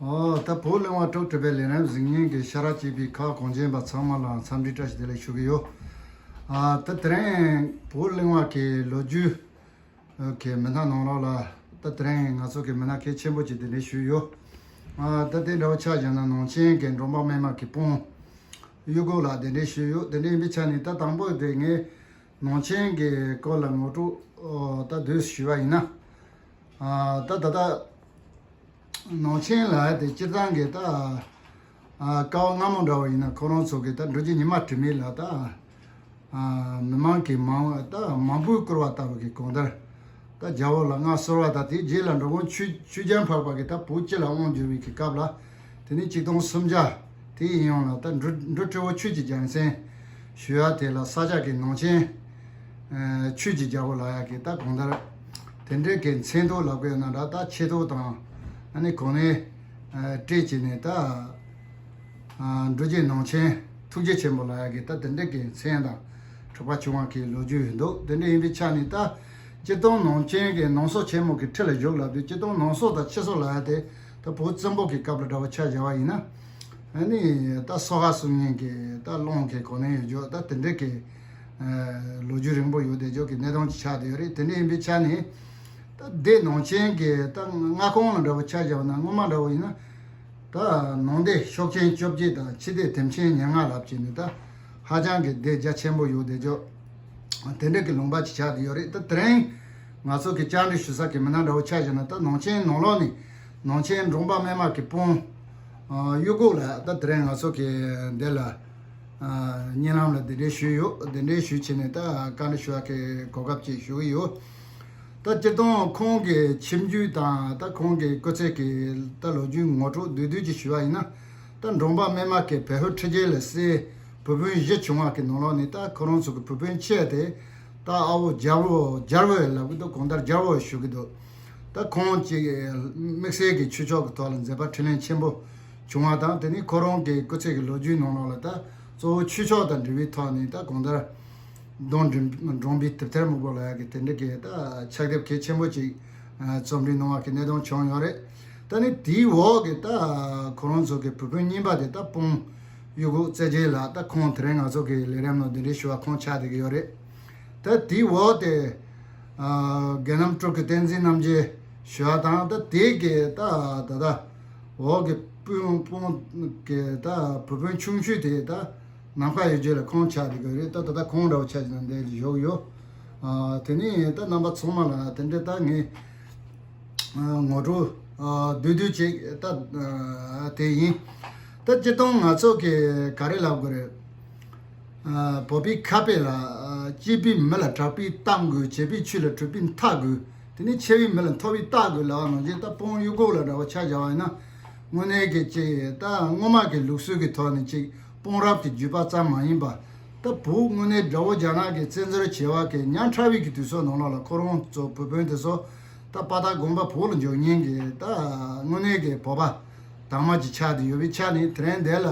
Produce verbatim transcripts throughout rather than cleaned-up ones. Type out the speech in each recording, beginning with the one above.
ཨོ། ད་བོད་གླིང་བ་དྲུག་གྲུབ་པའི་ལས་རིམ་གཟིགས་མཁན་གྱི་ཤ་ར་གཅིག་པའི་ཁ་བ་གངས་ཅན་པ་ཚང་མ་ལ་འཚམས་འདྲི་བཀྲ་ཤིས་བདེ་ལེགས་ཞུ་གི་ཡོད། ཨ། ད་དེ་རིང་བོད་གླིང་བ་གི་ལོ་རྒྱུས་ཀྱི་མི་སྣ་ནང་ལོགས་ལ། ད་དེ་རིང་ང་ཚོ་གི་མི་སྣ་གལ་ཆེན་པོ་ཅིག་གདན་འདྲེན་ཞུས་ཡོད། ཨ། ད་དེ་འདྲ་བོ་ཆ་བཞག་ན་ནང་ཆེན་གྱི་འབྲོག་པ་སྨད་མ་གི་དཔོན་གཡུ་སྒོ་ལགས་གདན་འདྲེན་ཞུས་ཡོད། དེ་འདྲ་ཡིན་པའི་ཆ་ནས་ད་དང་པོ་དེ་ངས་ནང་ཆེན་གྱི་སྐོར་ལ་ངོ་སྤྲོད་ཨོ་ད་བསྡུས་ཞུས་པ་ཡིན་ན། ཨ། ད་ད་ལྟ་ནང་ཆེན་ལ་དེ་སྤྱིར་བཏང་གི་ད། ཨ། སྐབས་སྔ་མོ་འདྲ་བོ་ཡིན་ན་ཁོ་རང་ཚོ་གི་ད་འགྲོ་རྒྱུ་ཉི་མ་དྲི་མེད་ལ་ད། ཨ། མི་མང་གི་མང་ད་མང་པོས་བཀུར་བ་ལྟ་བུ་གི་གང་ལྟར། ད་རྒྱལ་པོ་ལ་མངའ་གསོལ་བ་དང་དེའི་རྗེས་ལ་འགྲོ་མགོན་ཆོས་ཆོས་རྒྱལ་འཕགས་པ་གི་ད་བོད་སྤྱི་ལ་དབང་བསྒྱུར་བའི་གི་སྐབས་ལ། དེ་ནས་ཆིག་སྟོང་སུམ་བརྒྱ་དེ་ཡི་ཡོང་ལ་ད་འབྲུ་འབྲུ་ཁྲི་བོ་ཆོས་ཀྱི་རྒྱལ་མཚན་ཞུ་ཡ་དེ་ལ་ས་སྐྱ་གི་ནང་ཆེན་ཨ་ཆོས་ཀྱི་རྒྱལ་པོ་ལབ་ཡ་གི་ད་གང་ལྟར་དེ་འདྲའི་གི་མཚན་ཐོག་ལབ་དགོས་ན་འདྲ། ད་ཆེ་ཐོག་དང་ཨ་ནི་གོ་གནས་ཨ་སྤྲད་བྱས་ནས་ད་ཨ་འབྲུག་རྒྱལ་ནང་ཆེན་ཐུགས་རྗེ་ཆེན་པོ་ལབ་ཡ་གི་ད་དེ་འདྲའི་གི་མཚན་དང་གྲགས་པ་བྱུང་བ་གི་ལོ་རྒྱུས་འདུག། དེ་འདྲ་ཡིན་པའི་ཆ་ནས་ད་སྤྱིར་བཏང་ནང་ཆེན་གྱི་ནང་སོ་ཆེན་མོ་གི་ཁྲི་ལ་བཞུགས་ལབ་དུས། སྤྱིར་བཏང་ནང་སོ་དང་ཕྱི་སོ་ལབ་ཡ་དེ་ད་བོད་བཙན་པོ་གི་སྐབས་ལ་འདྲ་བོ་ཆ་བཞག་པ་ཡིན་ན། ཨ་ནི་ད་སོ་ཧ་གསུང་མཁན་གྱི་ད་གླང་གི་གོ་གནས་ཡོད་རྒྱུ་ད་དེ་འདྲའི་གི་ཨ་ལོ་རྒྱུས་རིང་པོ་ཡོད་བསྡད་རྒྱུ་གི་གནས་སྟངས་ཅིག་ཆགས་བསྡད་ཡོད་རེད། དེ་འདྲ་ཡིན་པའི་ཆ་ནས་ད་སྡེ་ནང་ཆེན་གྱི་ད་མངའ་ཁོངས་ལ་འདྲ་བོ་ཆ་བཞག་པ་ན། སྔོན་མ་འདྲ་བོ་ཡིན་ན་ད་ནང་སྡེ་ཤོག་ཆེན་བཅོ་བརྒྱད་དང་ཕྱི་སྡེ་དེམ་ཆེན་ཉེར་ལྔ་ལབ་བྱས་ནས་ད་ཧ་ཅང་གི་སྡེ་རྒྱ་ཆེན་པོ་ཡོད་བསྡད་རྒྱུ་དེ་འདྲ་གི་ལུང་པ་ཅིག་ཆགས་བསྡད་ཡོད་རེད། ད་དེ་རིང་ང་ཚོ་གི་བཅར་འདྲི་ཞུ་ས་གི་མི་སྣ་འདྲ་བོ་ཆ་བཞག་ན། ད་ནང་ཆེན་ནང་ལོགས་ནས་ནང་ཆེན་འབྲོག་པ་སྨད་མ་གི་དཔོན་ཨ་གཡུ་སྒོ་ལགས་ད་དེ་རིང་ང་ཚོ་གི་འདི་ལ་ཨ་བརྙན་ལམ་ལ་གདན་འདྲེན་ཞུས་ཡོད། གདན་འདྲེན་ཞུས་བྱས་ནས་ད་བཀའ་འདྲི་ཞུ་བ་གི་གོ་སྐབས་ཅིག་ཞུ་གི་ཡོད། ད་སྤྱིར་བཏང་ཁོང་གི་ཁྱིམ་རྒྱུད་དང་ད་ཁོང་གི་སྐུ་ཚེ་གི་ད་ལོ་རྒྱུས་ངོ་སྤྲོད་བསྡུས་བསྡུས་ཅིག་ཞུ་བ་ཡིན་ན། ད་འབྲོག་པ་སྨད་མ་གི་བལ་ཧོ་ཁྲི་རྒྱལ་ལ་སྲས་བུ་སྤུན་བཞི་བྱུང་བ་གི་ནང་ལོགས་ནས་ད་ཁོ་རང་ཚོ་གི་བུ་སྤུན་ཆེ་དེ་ད་ཨ་བོ་རྒྱལ་པོ་རྒྱལ་པོ་ལབ་གི་འདུག། གང་ལྟར་རྒྱལ་པོ་ཞུ་གི་འདུག། ད་ཁོང་ཅིག་དམིགས་བསལ་གྱི་ཆོས་ཕྱོགས་ཀྱི་ཐོག་ལ་མཛད་པ་འཕྲིན་ལས་ཆེན་པོ་བྱུང་བ་དང་། དེ་ནས་ཁོ་རང་གི་སྐུ་ཚེ་གི་ལོ་རྒྱུས་ནང་ལོགས་ལ་ད་གཙོ་བོ་ཆོས་ཕྱོགས་དང་འབྲེལ་བའི་ཐོག་ནས་ད་གང་ལྟར་གདུང་འབྲུམ་འབྲོམ་པའི་དེབ་ཐེར་སྨུག་པོ་ལབ་ཡ་གི་དེ་འདྲ་གི་ད་ཕྱག་དེབ་གལ་ཆེན་པོ་ཅིག་ཨ་རྩོམ་སྒྲིག་གནང་བ་གི་གནད་དོན་བྱུང་ཡོད་རེད། ད་ནི་དེའི་འོག་གི་ད་ཁོ་རང་ཚོ་གི་བུ་སྤུན་གཉིས་པ་དེ་ད་དཔོན་གཡུ་སྒོ་རྩེ་རྒྱལ་ལགས། ད་ཁོང་དེ་རིང་ང་ཚོ་གི་ལས་རིམ་ནང་གདན་འདྲེན་ཞུ་བ་ཁོང་ཆགས་བསྡད་ཀྱི་ཡོད་རེད། ད་དེའི་འོག་དེ་ཨ་རྒྱ་ནམ་དྲུག་གི་བསྟན་འཛིན་རྣམ་རྒྱལ་ཞུ་བ་དང་། ད་དེ་གི་ད་ད་ད་འོག་གི་དཔོན་དཔོན་གི་ད་བུ་སྤུན་ཆུང་ཤོས་དེ་ད་ནམ་མཁའ་གཡུ་རྒྱལ་ལགས་ཁོང་ཆགས་བསྡད་ཀྱི་ཡོད་རེད། ད་ད་ད་ཁོང་འདྲ་བོ་ཆགས་བསྡད་ནས་འདིར་བཞུགས་ཡོད། ཨ་དེ་ནས་ད་རྣམ་པ་ཚང་མ་ལ་དེ་འདྲ་ད་ངས་ཨ་ངོ་སྤྲོད་ཨ་བསྡུས་བསྡུས་ཅིག་ད་ཨ་དེ་ཡིན། ད་སྤྱིར་བཏང་ང་ཚོ་གི་ག་རེ་ལབ་དགོས་རེད། ཨ་བོད་པའི་ཁ་དཔེ་ལ་ཨ་སྐྱེས་པའི་མི་ལ་གྲགས་པས་གཏམ་དགོས། བྱས་པའི་ཆོས་ལ་གྲུབ་པས་མཐའ་དགོས། དེ་ནས་ཆེ་བའི་མི་ལ་མཐོ་བའི་རྟགས་དགོས་ལབ་པ་ནང་བཞིན། ད་དཔོན་གཡུ་སྒོ་ལགས་འདྲ་བོ་ཆ་བཞག་པ་ཡིན་ན། དངོས་གནས་ཀྱི་ཅིག་ད་སྔོན་མ་གི་ལུགས་སྲོལ་གྱི་ཐོག་ནས་ཅིག་དཔོན་རབས་ཀྱི་བརྒྱུད་པ་ཙམ་མ་ཡིན་པ། ད་བོད་དངོས་གནས་དགྲ་བོ་རྒྱ་ནག་གིས་བཙན་འཛུལ་བྱས་པ་གི་ཉག་ཕྲ་བའི་གི་དུས་ཚོད་ནང་ལོགས་ལ་ཁོ་རང་ཚོ་བུ་སྤུན་དེ་ཚོ་ད་དཔའ་རྟགས་དགོན་པ་བོད་ལ་འབྱོར་མཁན་གྱི་ད་དངོས་གནས་ཀྱི་བོད་པ་དྭངས་མ་ཅིག་ཆགས་བསྡད་ཡོད་པའི་ཆ་ནས། དེ་རིང་འདི་ལ་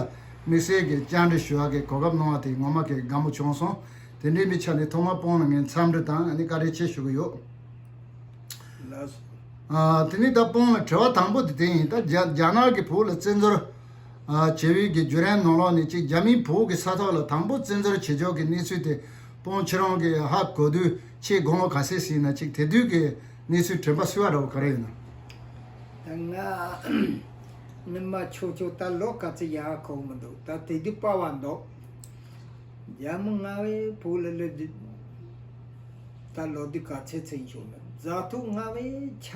དམིགས་བསལ་གྱི་བཅར་འདྲི་ཞུ་བ་གི་གོ་སྐབས་གནང་བ་དེ་ངོ་མ་གི་དགའ་མོ་བྱུང་སོང་། དེ་འདྲའི་མི་ཆ་ནས་ཐོག་མར་དཔོན་ལ་ངས་འཚམས་འདྲི་དང་ཨ་ནི་བཀའ་དྲིན་ཆེ་ཞུ་གི་ཡོད། ལགས་སོ། ཨ་དེ་ནས་ད་དཔོན་ལ་དྲི་བ་དང་པོ་དེ་དེ་ཡིན། ད་རྒྱ་རྒྱ་ནག་གིས་བོད་ལ་བཙན་འཛུལ་ཨ་བྱས་པའི་གི་བརྒྱུད་རིམ་ནང་ལོགས་ནས་ཅིག་རྒྱ་མིས་བོད་ཀྱི་ས་ཐོག་ལ་དང་པོ་བཙན་འཛུལ་བྱེད་ཕྱོགས་ཀྱི་གནས་ཚུལ་དེ་དཔོན་ཁྱེད་རང་གིས་ཧ་གོ་དུས་ཁྱེད་དགོངས་པ་ག་ཚད་ཟིན་ན། ཅིག་དེ་དུས་ཀྱི་གནས་ཚུལ་དྲན་པ་གསོས་པ་འདྲ་བོ་ག་རེ་ཡོད་ན། ད་ང་ནི་མ་ཆོག་ཆོག་ད་ལོ་ག་ཚོད་ཡར་གོ་མི་འདུག། ད་དེ་དུས་པ་བ་འདུག། རྒྱ་མི་སྔ་བས་བོད་ལ་སླེབས་དུས་ད་ལོ་དུས་ག་ཚོད་ཚོད་བྱུང་མེད། རྫ་ཐོག་སྔ་བས་ཆ་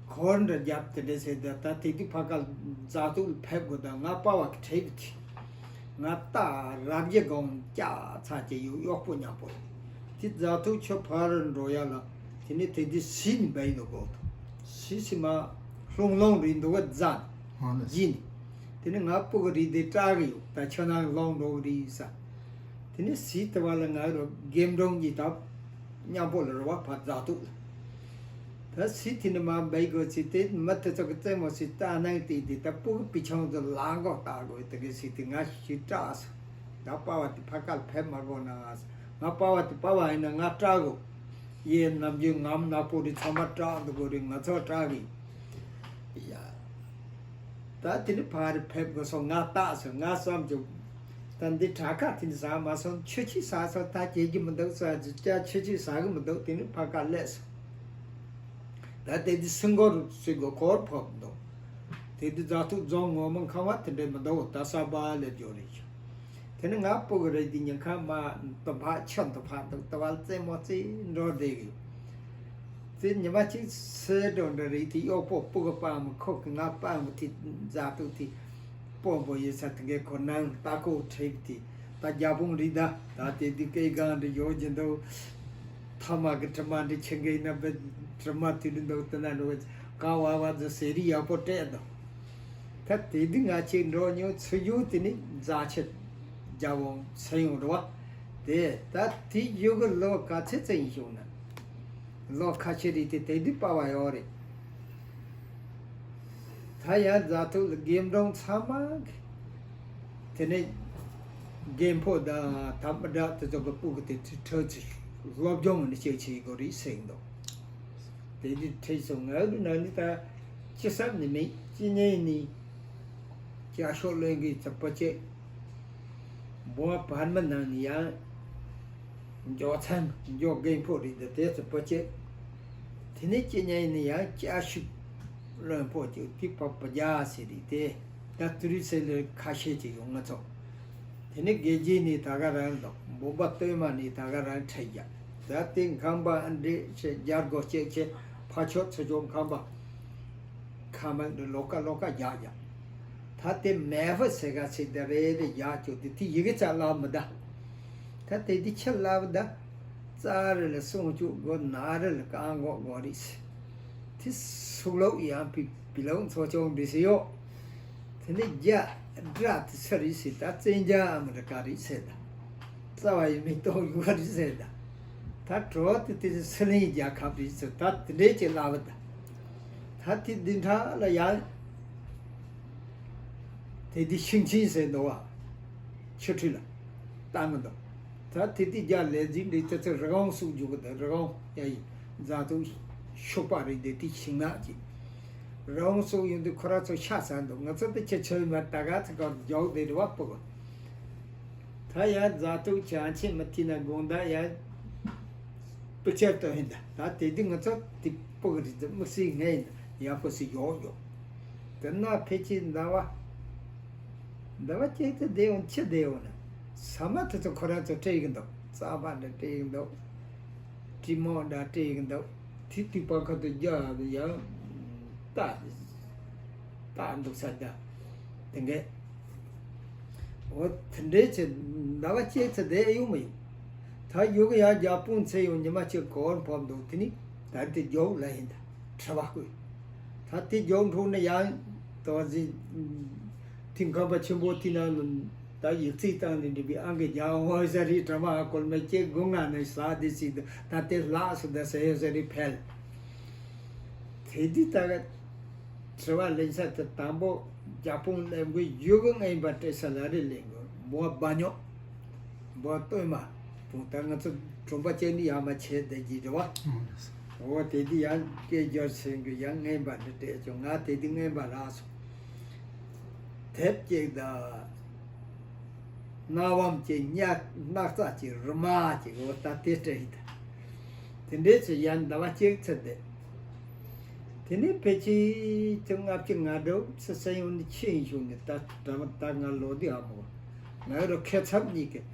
འཁོར་འདྲ་བརྒྱབ་དེ་འདྲ་ཟེར། ད་ད་དེ་དུས་ཕ་ག་རྫ་ཐོག་ལ་ཕེབས་དགོས། ད་ང་པ་བ་གི་ཁྲིད་དེ་ང་ད་རབ་རྒྱས་སྒང་སྐྱ་ཚ་ཅིག་ཡོད། གཡོག་པོ་ཉག་པོ་རེད། དེ་རྫ་ཐོག་ཆུ་ཕར་འགྲོ་ཡ་ལ་དེ་ནས་དེ་དུས་སི་ནས་བལ་འདུག་གོ། སི་སི་མ་ལྷུང་ལྷུང་རེད་འདུག་ག། རྫ་ཨ་ལེ། ཡིན། དེ་ནས་ང་སྤུ་གུ་རེད་དེ་སྐྲག་གི་ཡོད། ད་ཆུ་ནང་ལྷུང་འགྲོ་གི་རེད་ས། དེ་ནས་སི་དེ་བ་ལ་ང་རོ་དགེ་འབྲུང་གི་ད་མཉམ་པོ་ལ་རོ་བ་ཕར་རྫ་ཐོག་ལ། ད་སི་དེ་ནས་མ་བལ་དགོས་ཚེ་དེ་མི་དེ་ཚོ་གི་རྩེད་མོ་སི་ད་ནང་དེ་དེ་ད་སྤུ་གུ་པི་ཆུང་ཚོ་ལ་མགོ་བཏགས་དགོས། དེ་གི་སི་དེ་ང་ཞིག་སྐྲག་སོང་། ད་པ་བ་དེ་ཕ་ག་ལ་ཕེབས་མ་དགོས་ན། ང་པ་བ་དེ་པ་བ་ཡིན་ན་ང་སྐྲག་གོ། ཡེ་ནམ་རྒྱུན་ངམ་ནག་པོ་རེད། ཚང་མ་སྐྲག་འདུག་གོ་རེད། ང་ཚོ་སྐྲག་གི། ཡ། ད་དེ་ནི་ཕ་རི་ཕེབས་དགོས་སོང་། ང་ལྟ་སོང་། ང་བསམ་གྱི། ད་འདི་དྲ་ཁ་དེ་ནི་ཟ་མ་སོང་། ཆུ་ཆི་ཟ་སོང་། ད་སྐྱེ་གི་མི་འདུག་ཟ་ཅ་ཆུ་ཆི་ཟ་གི་མི་འདུག་དེ་ནི་ཕ་ཁ་སླེབས་སོང་། ད་དེ་དུས་སྲིན་གོར་སྲིན་གོ་གོར་ཕོབ་འདུག་དེ་དུས་རྫ་ཐུག་རྫོང་ངོ་མ་ཁང་བ་དེ་འདྲས་མི་འདུག་ད་གསར་པ་ལས་སྦྱོར་རེད་ཤག་དེ་ནི་ང་སྤུ་གུ་རེད་དེ་ཉིན་ཁ་མ་དུ་ཕ་ཆ་དུ་ཕ་འདུག་ད་བ་རྩེད་མོ་རྩེ་འགྲོ་བསྡད་གི། དེ་ཉི་མ་གཅིག་སེ་འགྲོ་འདྲ་རེད་དེ། གཡོག་པོ་སྤུ་གུ་སྤར་མོ་ཁོ་གི་ང་སྤར་མོ་དེ་རྫ་ཐུག་དེ་སྤོ་འབོ་ཡོད་ས་དེ་གའི་ཁོ་ནང་ལྟ་སྐོར་ཁྲིད་དེ། ད་རྒྱ་དཔུང་རིག་ད། ད་དེ་དུས་སྐད་གང་འདྲ་ཡོད་ཀྱི་འདུག་ཐ་མ་གི་དྲི་མ་འདྲ་ཆེ་གི་ན་བ། དྲི་མ་དུད་འདུག་དེ་ན་འགྲོ་ག་བ་བ་ཟེར་ཟེར་རི་ཡག་པོ་སྤྲད་འདུག་ད་དེ་དུས་ང་ཆེ་འགྲོ་མྱོང་ཚུར་རྒྱུག་དེ་ནི་རྫ་ཆེ་རྒྱ་བོང་སེ་ཡོང་རེད་བ། དེ་ད་དེ་རྒྱུག་གི་ལོ་ག་ཚོད་ཙམ་ཡིན་བྱུང་ན། ལོ་ཁ་ཤས་རེད་དེ་དེ་དུས་པ་བ་ཡོད་རེད། ད་ཡང་རྫ་ཐུག་ལ་དགེ་འབྲོང་ཚང་མ་གི། དེ་ནས་རྒན་ཕོ་དང་ད་མི་དྲག་དེ་ཚོ་གི་སྤུ་གུ་དེ་ཁྲིད་ཁྲིད་ཚེ་སློབ་སྦྱོང་ནི་བྱེད་བྱེད་དགོས་རེད་ཟེར་གི་འདུག་དེ་དུས་ཁྲིད་སོང་། ང་རུ་ན་ནི་ད་ཅི་བསམ་ནི་མེད། ཅི་ཉན་ནི། ཅ་ཤོག་ལོན་གི་ཚ་པོ་ཅེ། འབུམ་བར་མ་ནང་ནས་ཡང་འཇོག་ཚན་འཇོག་རྒན་ཕོ་རེད་འདི་དེ་ཚོ་པོ་ཅེ། དེ་ནས་སྐྱེ་ཉན་ནི་ཡང་སྐྱ་ཤུབ་ལོན་ཕོ་ཅེ་དེ་པ་པ་རྒྱ་སེ་རེད་དེ། ད་ཏུ་རི་སེ་ལེ་ཁ་ཤས་ཅིག་ཡོང་ང་ཚོ། དེ་ནས་དགེ་རྒྱས་ནས་ད་ག་རང་དང་འབུམ་པ་སྟོད་མ་ནས་ད་ག་རང་ཁྲིད་རྒྱ། ད་དེ་ཁང་པ་ཨ་འདྲེ་ཆེ་རྒྱ་སྒོ་ཅེ་ཆེ་ཕ་ཆོག་ཚ་ཆོག་ཁང་པ། ཁ་མང་དུ་ལོ་ཀ་ལོ་ཀ་རྒྱག་རྒྱག་ད་དེ་མེ་ཧྥི་ཟེར་ག་ཚིག་དེ་རེ་རེ་རྒྱག་ཅོ་དེ་དེ་ཡི་གེ་ཙམ་ལབ་མི་ད། ད་དེ་དེ་ཆི་ལབ་ད། རྩ་རེ་ལ་སྲུང་སྐྱོབ་དགོས། ན་རེ་ལ་བཀག་འགོག་དགོས་རེད་ཟེར། དེ་སུག་ལོག་ཡང་པི་པི་ལོག་འཚོ་སྐྱོང་འདི་ཟེར་ཡོད། དེ་ནས་རྒྱ་དགྲ་དེ་ཚོ་རེད་ཟེར། ད་བཙན་རྒྱལ་ཨ་མི་རི་ཀ་རེད་ཟེར་ད། རྩ་བ་ཡི་མེ་ཏོག་ཡུ་ག་རེད་ཟེར་ད། ད་གྲོ་དེ་དེ་སི་ལིང་རྒྱལ་ཁབ་རེད་ཟེར། ད་དེ་འདྲས་ཅིག་ལབ་པ་ད། ད་དེ་འདི་འདྲ་ལ་ཡང་དེ་དེ་ཤིང་ཆེན་ཟེར་འདུག་བ། ཆུ་ཁྲི་ལ་བཏང་གི་འདུག་ད་དེ་དེ་རྒྱ་ལས་འཛིན་འདི་དེ་ཚོ་རི་གོང་སུག་རྒྱུག་གི་འདུག་རི་གོང་ཡ་ཡི་རྫ་ཐུག་ཤུག་པ་རེད་དེ་དེ་ཤིང་ནགས་ཀྱི། རི་གོང་སུག་ཡོང་དུས་ཁོ་ར་ཚོ་ཤ་ཟ་འདུག་ང་ཚོ་དེ་ཆེ་ཆེ་མ་ད་ག་ཚོད་ག་རྒྱོག་དེ་རི་བ་སྤུ་གུ། ད་ཡང་རྫ་ཐུག་བྱང་ཆེན་མི་ཐི་ན་དགོང་དག་ཡང་པིག་ཅར་ཏོ་ཧིན་ད། ད་དེ་དུས་ང་ཚོ་དེ་སྤུ་གུ་རི་དེ་དམིགས་བསལ་ངས་ཡིན་ཡག་པོ་ཟིག་ཡོག་ཡོག་དེ་ན་ཕལ་ཆེར་ཟླ་བ་ཟླ་བ་གཅིག་ཏུ་བསྡད་ཡོང་ཕྱི་བསྡད་ཡོང་ན་ས་མ་དེ་ཚོ་ཁོ་རང་ཚོ་སྤྲད་གི་འདུག་རྩམ་པ་འདྲ་སྤྲད་གི་འདུག་དྲི་མོ་འདྲ་སྤྲད་གི་འདུག་དེ་དུས་པ་ཁ་དུ་རྒྱ་ཡང་ད། རྟགས་འདུག་ས་ད། དེ་འདྲས། འོ་དེ་འདྲས་བྱས་ཟླ་བ་གཅིག་ཙམ་བསྡད་ཡོང་མི་ཡོང་། ད་ཡུག་ཡང་རྒྱ་དཔུང་ཚེ་ཡོང་ཉི་མ་གཅིག་གོར་ཕོབ་འདུག་དེ་ནི་ད་དེ་མགྱོགས་ལ་ཡིན་ད་ཁྲ་བ་བསྐོས། ད་དེ་མགྱོགས་འཕྲོག་ན་ཡང་དོ་ཟི། ཐིང་ཁང་པ་ཆེན་པོ་དེ་ནང་ལ་ད་ཡིག་ཚིག་བཏང་ནས་འབྲི་བའི་ཨང་ཀི་རྒྱ་འོ་ཟ་རི་དྲ་མ་ཧ་གོལ་མ་སྐྱེ་དགུ་ང་ནས་ཟ་དེ་ཟིག་ད་དེ་ལགས་སུ་ད་ཟེ་ཡོ་ཟ་རི་ཕེལ། དེ་དུས་ད་ག་དྲི་བ་ལེན་ས་དེ་དང་པོ་རྒྱ་དཔུང་ལེན་དགོས་ཡུལ་གི་ངན་པ་སྤྲད་ས་ལ་རེ་ལེན་དགོས་འབོ་བ་ཉོ། འབོ་སྟོད་མ་དཔུང་ད་ང་ཚོ་གྲོང་པ་ཅན་ནི་ཡ་མ་བྱས་བསྡད་ཀྱི་རེད་བ། འོ་དེ་དུས་ཡང་སྐད་སྒྱུར་ཟེར་དགོས་ཡང་ངན་པ་འདི་སྤྲད་ཆོག་ང་དེ་དུས་ངན་པ་རག་སོང་། དེབ་ཅིག་དང་། སྣ་བམ་གྱི་གཉའ་སྣག་ཚ་གྱི་རུ་མ་གྱི་འོ་ད་དེ་སྤྲད་ཡིན་ད། དེ་འདྲས་ཚེ་ཡང་ཟླ་བ་གཅིག་ཚེ་བསྡད། དེ་ནས་ཕལ་ཆེར་ཚེ་ལྔ་བཅུ་ང་དྲུག་ཚེ་སེ་ཡོང་ནས་ཁྱི་ཡིན་བྱུང་ནས་ད་ད་ང་ལོ་དུས་ཨ་མོ། ང་རུ་ཁེ་ཚབ་གཉིས་ཀྱི།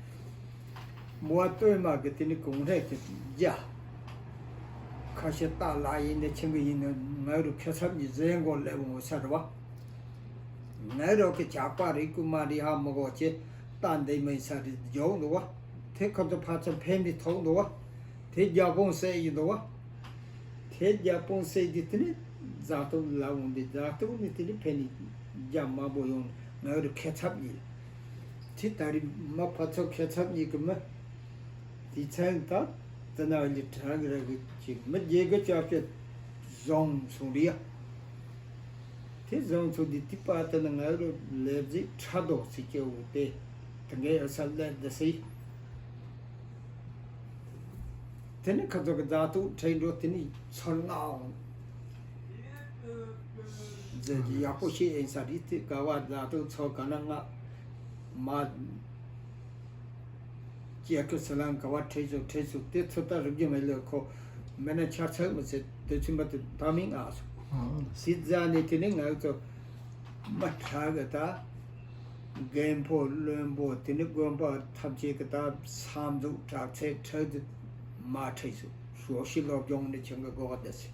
མོ་བ་སྟོད་མ་གི་དེ་ནི་གུང་ཧྲེ་གི་རྒྱ། ཁ་ཤས་རྟ་ལ་ཡིན་ནས་ཁྱིམ་གི་ཡིན་ནས་ང་རུ་ཁེ་ཚབ་གཉིས་ཟེ་མགོ་ལེབ་འོ་ས་རུ་བ། ང་རོགས་ཀྱི་ཇག་པ་རིག་གི་མ་རེད་ཧ་མི་གོ་ཅེས་རྟ་འདི་མིན་ས་རེད་རྒྱོག་འདུག་བ། དེ་ཁོ་ཚོ་ཕར་ཚུར་ཕན་པའི་ཐོག་འདུག་བ། དེ་རྒྱ་དཔུང་བསད་ཡིན་འདུག་བ། དེ་རྒྱ་དཔུང་བསད་ཀྱི་དེ་ནི་རྫ་སྟོབས་ལ་འོང་དེ་རྫ་སྟོབས་ནི་དེ་ནི་ཕན་ནི་རྒྱ་མང་པོ་ཡོང་ང་རོགས་ཁེ་ཚབ་ཡིན། དེ་ད་རེས་མ་ཕར་ཚུར་ཁེ་ཚབ་ཡིན་གི་མི། དེ་ཚན་ད་དེ་ན་ལི་དྲག་ར་གི་ཅིག་མི་རྒྱལ་གི་ཅག་ཅག་བཟང་སོང་རེད་ཡ། དེ་བཟང་སོང་དེ་དེ་པ་དེ་ན་ང་རུ་ལས་ཟིག་ཕྲག་དོག་སི་སྐྱེ་བོ་དེ་དེ་འགའི་ཨ་ས་ལས་དེ་སི། དེ་ནི་ཁ་ཚོ་གི་རྫ་ཐུག་ཁྲེག་འགྲོ་དེ་ནི་ཚོར་ནའང་། ཟེར་གྱི་ཡག་པོ་ཤེས་ཡིན་ས་རེད། དེ་ག་བ་ལ་དུ་ཚོ་ག་ན་ང་མ་ཅེ་ཁི་སི་ལང་ག་བ་ཁྲེ་ཚུགས་ཁྲེ་ཚུགས་དེ་ཚོ་ད་རིག་རྒྱུ་མེད་ལ་ཁོ་མེད་ན་ཆར་ཚགས་མི་ཚེ་དེ་ཚུན་པ་དེ་ད་མིན་ཨ་སོ། སྲིད་ཟ་ནས་དེ་ནས་ང་ཚོ་མ་ཁྲ་གི་ད་རྒན་པོ་བློན་པོ་དེ་ནས་དགོན་པ་ཐམས་ཅད་གི་ད་ས་འཛུགས་དྲག་ཚད་ཁྲག་དེ་མ་ཁྲེ་ཚུགས་ཞོ་ཤི་ལོ་སྦྱོང་ནས་ཁྱོད་གི་གོ་བ་དེ་སི་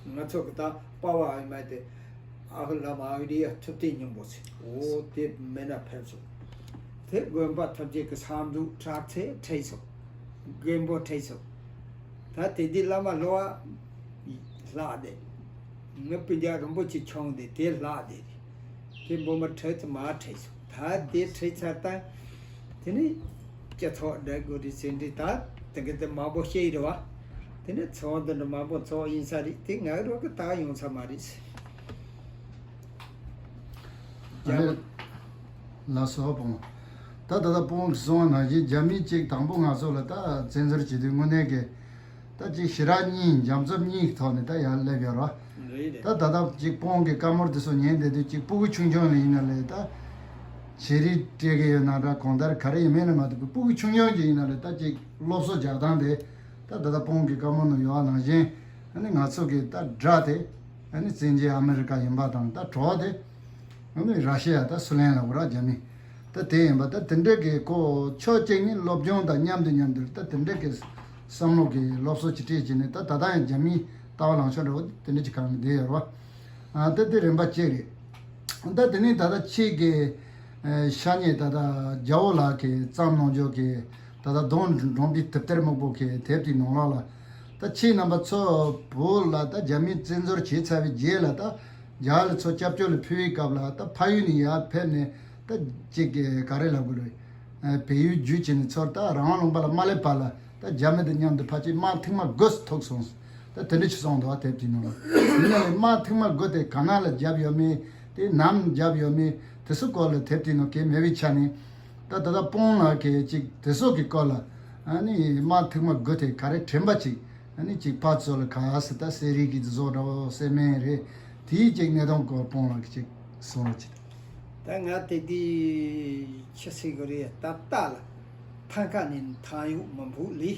ང་ཚོ་གི་ད་པ་བ་ཨི་མ་དེ། ཨ་ཁུ་བླ་མ་ཨ་རི་ཡ་ཐུབ་བསྟན་སྙིང་པོ་ཟེར། འོ་དེ་མེད་ན་ཕེབས་སོང་། དེ་དགོན་པ་ཐམས་ཅད་ཀྱི་ས་འཛུགས་དྲག་ཚད་ཁྲེལ་སོང་། རྒན་པོ་ཁྲེལ་སོང་། ད་དེ་དུས་བླ་མ་ལོ་བ་ལྷག་བསྡད། ངའི་སྤུན་ཀྱག་རིན་པོ་ཆེ་ཆུང་དེ་དེ་ལྷག་བསྡད། དེ་འབུ་མ་ཁྲེལ་དུ་མ་ཁྲེལ་སོང་། ད་དེ་ཁྲེལ་ཚར་ད། དེ་ནི་སྤྱི་ཚོགས་འདྲ་དགོས་རེད་ཟེར་འདྲི་ད་དེ་ག་དེ་མང་པོ་བཤད་ཡི་རེད་བ། དེ་ནི་ཚོགས་འདུ་འདྲ་མང་པོ་ཚོགས་ཡིན་ས་རེད། དེ་ང་རོ་གི་ད་ཡོང་ས་མ་རེད། རྒྱ་ལགས་སོ་སྤོང་། ད་ད་ལྟ་སྤོང་གི་གསུང་བ་ནང་བཞིན་རྒྱ་མི་གཅིག་དང་པོ་ང་ཚོ་ལ་ད་བཙན་འཛུལ་བྱེད་དུས་དངོས་གནས་ཀྱི་ད་ཅིག་ཞི་རག་གཉིས་འཇམ་རྩུབ་གཉིས་ཀྱི་ཐོག་ནས་ད་ཡར་སླེབས་ཡོད་ར། རེད་རེད། ད་ད་ལྟ་ཅིག་སྤོང་གི་བཀའ་མོལ་དེ་ཚོ་ཉན་བསྡད་དུས་ཅིག་སྤུ་གུ་ཆུང་ཆུང་ལ་ཡིན་ན་ལས་ད་བྱེད་རིགས་སྤྲད་གི་ཡོད་ན་འདྲ་གང་ལྟར་ག་རེ་ཡིན་མིན་ལ་མ་ལྟོས་པའི་སྤུ་གུ་ཆུང་ཆུང་ཅིག་ཡིན་ན་ལས་ད་ཅིག་སློབ་གསོ་རྒྱག་སྟངས་དེ་ད་ད་ལྟ་སྤོང་གི་བཀའ་མོལ་ནང་ཡོད་པ་ནང་བཞིན་ཨ་ནི་ང་ཚོ་གི་ད་དགྲ་དེ་ཨ་ནི་བཙན་རྒྱལ་ཨ་མི་རི་ཀ་ཡིན་པ་དང་ད་གྲོགས་དེ་ཨ་ནི་ར་ཤི་ཡ་ད་སུ་ལན་ལ་འུ་ར་རྒྱ་མི། ད་དེ་ཡིན་པ་ད་དེ་འདྲ་གི་ཁོ་ཕྱོགས་གཅིག་ནི་སློབ་སྦྱོང་དང་མཉམ་དུ་མཉམ་དུ་ད་དེ་འདྲ་གི་བསམ་བློ་གི་སློབ་གསོ་ཅིག་སྤྲད་བྱས་ནས་ད་ད་ལྟ་ཡང་རྒྱ་མིའི་ལྟ་བ་ལངས་ཕྱོགས་འདྲ་བོ་དེ་འདྲ་ཅིག་གང་ནས་བསྡད་ཡོད་རེད་བ། ཨ་ད་དེ་རིམ་པ་གཅིག་རེད། ད་དེ་ནས་ད་ལྟ་ཁྱེད་ཀྱི་ཨ་ཤ་ཉེ་ད་ལྟ་རྒྱ་བོ་ལགས་ཀྱིས་བརྩམས་གནང་ཕྱོགས་ཀྱི་ད་ལྟ་གདོང་འགྲོམ་པའི་དེབ་ཐེར་སྨུག་པོ་གི་དེབ་དེའི་ནང་ལོགས་ལ་ད་ཁྱེད་རྣམ་པ་ཚོ་བོད་ལ་ད་རྒྱ་མིས་བཙན་འཛུལ་བྱས་ཚར་བའི་རྗེས་ལ་ད་རྒྱ་གར་ལ་ཚོ་སྐྱབས་བཅོལ་ལ་ཕུལ་བའི་སྐབས་ལ་ད་ཕ་ཡུལ་ནས་ཡར་ཕེབས་ནས་ད་ཅིག་གི་ག་རེ་ལབ་དགོས་རེད། ཨ་བལ་ཡུལ་བརྒྱུད་བྱས་ནས་ཚུར་ད་རང་དབང་ལུང་པ་ལ་མ་སླེབས་བར་ལ་ད་རྒྱ་མི་དང་མཉམ་དུ་ཕལ་ཆེར་དམག་ཐེངས་མ་དགུ་ཐུག་སོང་། ད་དེ་འདྲ་ཞིག་སོང་འདུག་བ་དེབ་དེའི་ནང་ལ། ཡིན་ན་ལས་དམག་ཐེངས་མ་དགུ་དེ་ག་ན་ལ་བརྒྱབ་ཡོད་མེད་དེ་ནམ་བརྒྱབ་ཡོད་མེད་དེ་ཚོ་སྐོར་ལ་དེབ་དེའི་ནང་གས་མེད་པའི་ཆ་ནས་ད་ད་ལྟ་སྤོང་ལགས་ཀྱིས་ཅིག་དེ་ཚོ་གི་སྐོར་ལ་ཨ་ནི་དམག་ཐེངས་མ་དགུ་དེ་ག་རེ་དྲན་པ་ཅིག་ཨ་ནི་ཅིག་ཕར་ཚུར་ལ་ག་ཟེ་ད་གསེར་རིགས་ཀྱི་བཟོ་འདྲ་བོ་གསེར་སྨན་རེད། དེའི་ཅིག་གནད་དོན་སྐོར་སྤོང་ལགས་ཀྱིས་ཅིག་གསུང་རོགས་གྱིས། ད་ང་དེ་དུས་ཆི་ཟེར་གི་རེད། ད་ལྟ་ལ་ཐང་ཀ་ནས་ཐང་ཡུག་མི་འབུག་ལི།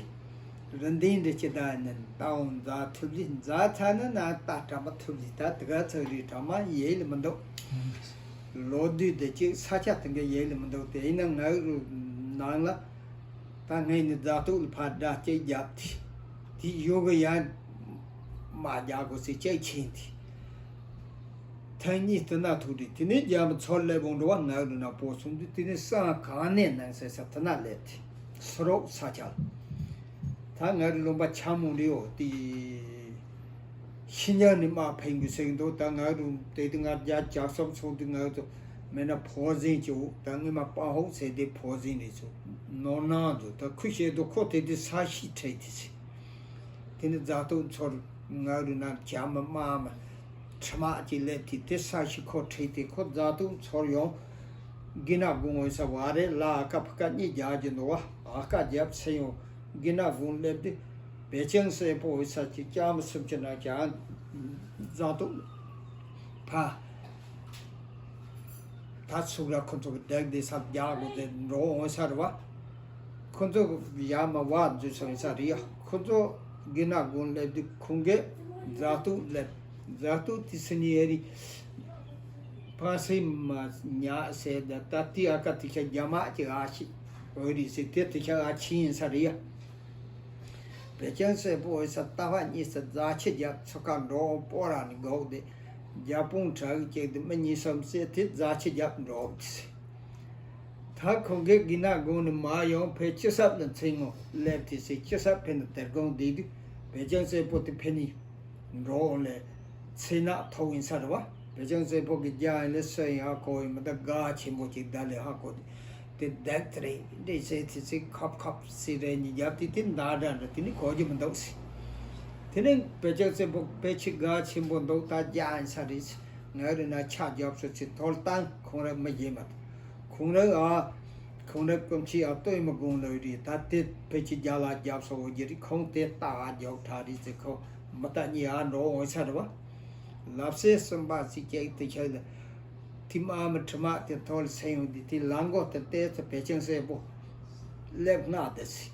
རི་འདིའི་འདི་ཅི་ད་ནི་ད་འོང་འཛག་ཐུབ་ལི། འཛག་ཚར་ན་ན་ད་གྲ་མ་ཐུབ་ལི། ད་དེ་ག་ཚོད་རི་གྲ་མ་ཡེ་ལི་མི་འདུག་ལོ་དུས་དེ་ཅིག་ས་ཆ་དེ་འགའ་ཡེ་ལི་མི་འདུག་དེ་ཡིན་ན་ང་རུ་ནང་ལ་ད་ངས་ནི་རྫ་ཏོག་ལ་ཕར་སྒྲ་ཅིག་བརྒྱབ་དེ་དེ་ཡོ་གི་ཡ་མ་རྒྱག་དགོས་ཟེར་ཅིག་ཕྱིན་དེ། ཐེངས་གཉིས་དེ་ན་ཐུག་དུས་དེ་ནས་རྒྱ་མི་ཚོར་སླེབས་འོང་འགྲོ་བ་ང་རུ་ན་པོ་སོང་དུས་དེ་ནས་སང་གང་ནས་ནང་སེ་ས་དེ་ན་སླེབས་ཏེ་སུ་རོག་ས་ཆ་ལ། ད་ང་རུ་ལུང་པ་ཆ་མོ་རེའོ་དེ་ཤི་ཉག་ནས་དམག་ཕན་གི་སེང་འདུག་ད་ང་རུ་དེ་དུས་ང་རྒྱ་ཇག་སོབ་སོང་དུས་ང་རུ་མེད་ན་ཕོ་ཟིན་གྱི་འོ་ད་ངས་མ་པང་ཧོག་ཟེར་དེ་ཕོ་ཟིན་རེད་ཚོ་ནོར་ནང་འདུག་ད་ཁུ་ཤེས་འདུག་ཁོ་དེ་དུས་ས་གཤིས་ཁྲེལ་དེ་ཚེ། དེ་ནི་རྫ་ཏོག་ཚོར་ང་རུ་ན་བྱ་མི་དམག་མི་ཁྲི་མག་ཅིག་སླེབས་དུས་དེ་ས་གཞི་ཁོ་ཁྲིད་དེ་ཁོ་རྫ་ཏོག་ཚོར་ཡོང་། གི་ན་དགུང་འོད་ས་བ་རེ་ལ་ཨ་ཀ་ཕ་ཀ་གཉིས་རྒྱག་གི་འདུག་བ། ཨ་ཀ་རྒྱབ་ཚེ་ཡོང་གི་ན་དགུང་སླེབས་དུས་བེ་ཅང་སེར་པོ་འོད་ས་ཅིག་ལྕགས་མི་སུམ་ཅུ་ན་བྱ་རྫ་ཏོག་ཕ། ད་ཚུགས་ལ་ཁོ་ཚོ་གི་བསྡད་དེ་ས་རྒྱག་དགོས་ཏེ་འགྲོ་འོང་ས་རེད་བ། ཁོ་ཚོ་གི་ཡ་མ་བ་འཛུལ་སོང་ས་རེད་ཡ། ཁོ་ཚོ་གི་ན་དགོང་སླེབས་དུས་ཁོང་གིས་རྫ་ཏོག་སླེབས། རྫ་ཏོག་དེ་སི་ནི་ཨེ་རི་ཕ་སི་མ་ཉག་ཟེར་ད་ད་དེ་ཨ་ཀ་དེ་ཤ་རྒྱ་མ་ཅིག་ཨ་ཤི་འོད་རི་སི་དེ་དེ་ཤ་ཨ་ཆི་ཡིན་ས་རེད་ཡ། བེ་ཅང་སེར་པོ་འོད་ས་ལྟ་བ་གཉིས་སུ་རྫ་ཆུ་རྒྱབ་ཚུགས་ཁ་འགྲོ་སྤོ་ར་ནི་འགོག་སྟེ་རྒྱ་དཔུང་གྲགས་ཀྱི་དེ་མི་གཉིས་སམ་སེ་དེ་རྫ་ཆུ་རྒྱབ་འགྲོ་སྟེ། ད་ཁོང་གིས་གི་ན་དགོང་ནི་མ་ཡོང་ཕེ་ཅི་སབ་ལ་མཚན་ངོ་སླེབས་ཏེ་སེ་ཅི་སབ་ཕེ་ན་དེར་དགོང་བསྡད་དུས་བེ་ཅང་སེར་པོ་དེ་ཕེ་ནི་འགྲོ་འོང་ལས་ཚེ་ནག་ཐོག་ཡིན་ས་རེད་བ། བེ་ཅང་སེར་པོ་གི་རྒྱ་ཡིན་ལས་སོན་ཡང་གོ་ཡིན་མི་ད་དགའ་ཆེན་པོ་ཅིག་ད་ལས་ཧ་གོ་དེ་དེ་བདག་ཏི་རེད་འདྲེ་ཟེར་དེ་ཚེ་ཁབ་ཁབ་སི་རེ་ནི་རྒྱབ་དེ་དེ་མདའ་འདྲ་འདྲ་དེ་ནི་གོ་རྒྱུ་མི་འདུག་སི། དེ་ནི་བེ་ཅང་སེར་པོ་ཕལ་ཆེར་དགའ་ཆེན་པོ་འདུག་ད་རྒྱ་ཡིན་ས་རེད་སི། ང་རེ་ན་ཆ་རྒྱབ་སོ་ཚེ་ཐོལ་བཏང་ཁོང་རེ་མི་རྒྱལ་མ་ཐུབ། ཁོང་རེ་ཨ། ཁོང་རེ་སྐུ་མཆེད་ཨ་སྟོད་མི་དགོང་ལོས་རེད་ད་དེ་ཕལ་ཆེར་རྒྱ་ལ་རྒྱབ་སོ་འོ་རྒྱུ་རེད་ཁོང་དེ་ལྟ་ཨ་རྒྱོག་ཁྲ་རེད་ཟེར་ཁོ་མི་ལྟ་གཉིས་ཨ་འགྲོ་འོང་ས་རེད་བ། ལབ་སེ་གསུམ་པ་ཅིག་ཀྱག་དེ་ཁྱེར་ལ། དེ་དམག་མི་དྲི་མ་དེ་ཐོག་ལ་སེ་ཡོང་དུས་དེ་ལམ་འགོ་དེར་བལྟས་ཚེ་བེ་ཅིང་སེ་པོ་སླེབས་སྔ་དེ་སི།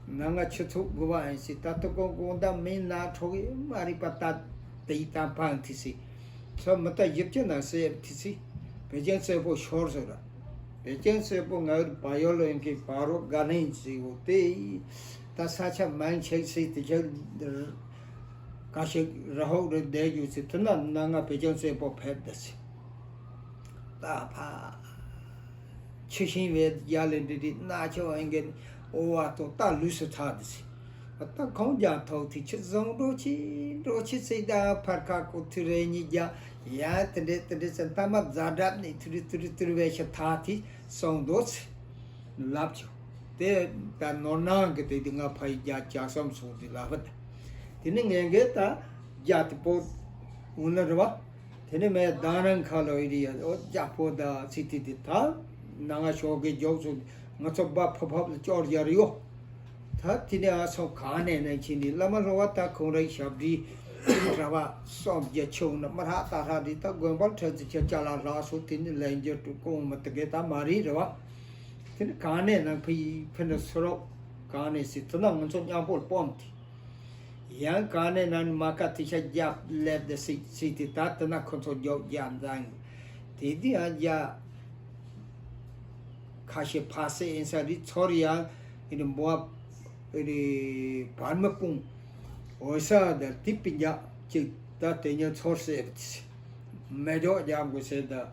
ན་ང་ཆུ་ཚོད་དགུ་པ་ཡིན་སི། ད་ལྟ་ཀོང་ཀོང་ད་མི་ན་འཕྲོག་གི་མ་རིག་པ་ད་དེ་ཡི་ད་འཕང་དེ་སི། ཚོ་མི་ད་ཡིབ་ཀྱི་ན་སེ་དེ་སི། བེ་ཅིང་སེ་པོ་ཤོར་སོང་ར། བེ་ཅིང་སེ་པོ་ང་བ་ཡོ་ལོ་ཡིན་གི་བ་རོ་ག་ནིང་ཟི་བོ་དེ་ད་ས་ཆ་མང་ཆེ་སི་དེ་ཁྱེར། ཀ་ཤི་ར་ཧོག་རེ་བསྡད་རྒྱུ་ཚེ་དེ་ན་ན་ང་བེ་ཅིང་སེ་པོ་ཕེབས་ད་སི། ད་ཕ། ཆུ་ཤིང་བས་རྒྱ་ལས་འདྲི་འདྲི་ན་ཆུ་ཨེ་འགན་ཨོ་བ་ཏོ་ད་ལུས་སུ་ཐག་ད་སི། ད་ཁོང་རྒྱ་ཐོག་ཐི་ཆུ་བཟང་འགྲོ་ཆི་འགྲོ་ཆི་སི། ད་ཕར་ཁ་ཁོ་ཐུ་རེ་ཉི་རྒྱ་ཡ་དེ་འདྲེ་དེ་འདྲེ་ཚེ་ད་མ་རྫ་འདྲབ་ནི་ཐུ་རི་ཐུ་རི་ཐུ་རི་བས་ཤི་ཐག་ཐི་སོང་འགྲོ་སི། ལབ་ཆོག་དེ་ད་ནོར་ནང་གི་དེ་དེ་ང་ཕ་ཡི་རྒྱ་ཇག་བསམ་སོང་དེ་ལབ་པ་ད། དེ་ནི་ངན་གེ་ད་རྒྱ་དེ་པོ་འུ་ལ་རེ་བ། དེ་ནི་མེ་ད་རང་ཁ་ལོ་ཡི་རི་ཡ་ཨོ་རྒྱ་པོ་ད་ཚི་དེ་དེ་ད་ན་ང་ཤོག་གེ་རྒྱོག་སོང་ང་ཚོ་བ་ཕ་ཕབ་ལ་ཅོར་རྒྱ་རི་ཡོ། ད་དེ་ནི་ཨ་སོ་ག་ནས་ན་ཁྱི་ནི་བླ་མ་ལོ་བ་ད་ཁོང་རའི་ཞབས་ཀྱི་ར་བ་སོག་རྒྱ་ཆུང་ན་མ་ཧྲ་ད་ཧྲ་རི་ད་དགོན་པར་ཁྲ་ཚི་ཁྱ་ཅ་ལ་ལ་སོ་དེ་ནི་ལན་རྒྱ་ཀྲུ་ཀོང་མ་དེ་གེ་ད་མ་རི་རེ་བ། དེ་ནི་གང་ནས་ན་ཕི་ཕི་ནི་སུ་རོག་གང་ནས་སི་དེ་ན་ང་ཚོ་མཉམ་པོར་སྤོམ་དེ། ཡང་གང་ནས་ན་མ་ཀ་དེ་ཤ་རྒྱབ་ལེབ་དེ་སི་སི་དེ་ད་དེ་ན་ཁོ་ཚོ་རྒྱོག་རྒྱབ་འཛང་། དེ་དེ་ཡང་རྒྱ་ཁ་ཤས་ཕ་སེ་ཨིན་ས་རི་ཚོར་ཡང་ཨེ་ནི་འབོ་ཨེ་ནི་བར་མི་སྤུང་འོ་ས་ད་དེ་པི་རྒྱ་ཅིག་ད་དེ་ཉིད་ཚོར་སེ་རི་དེ་སི། མེ་སྒྱོགས་རྒྱག་དགོས་ཟེར་ད།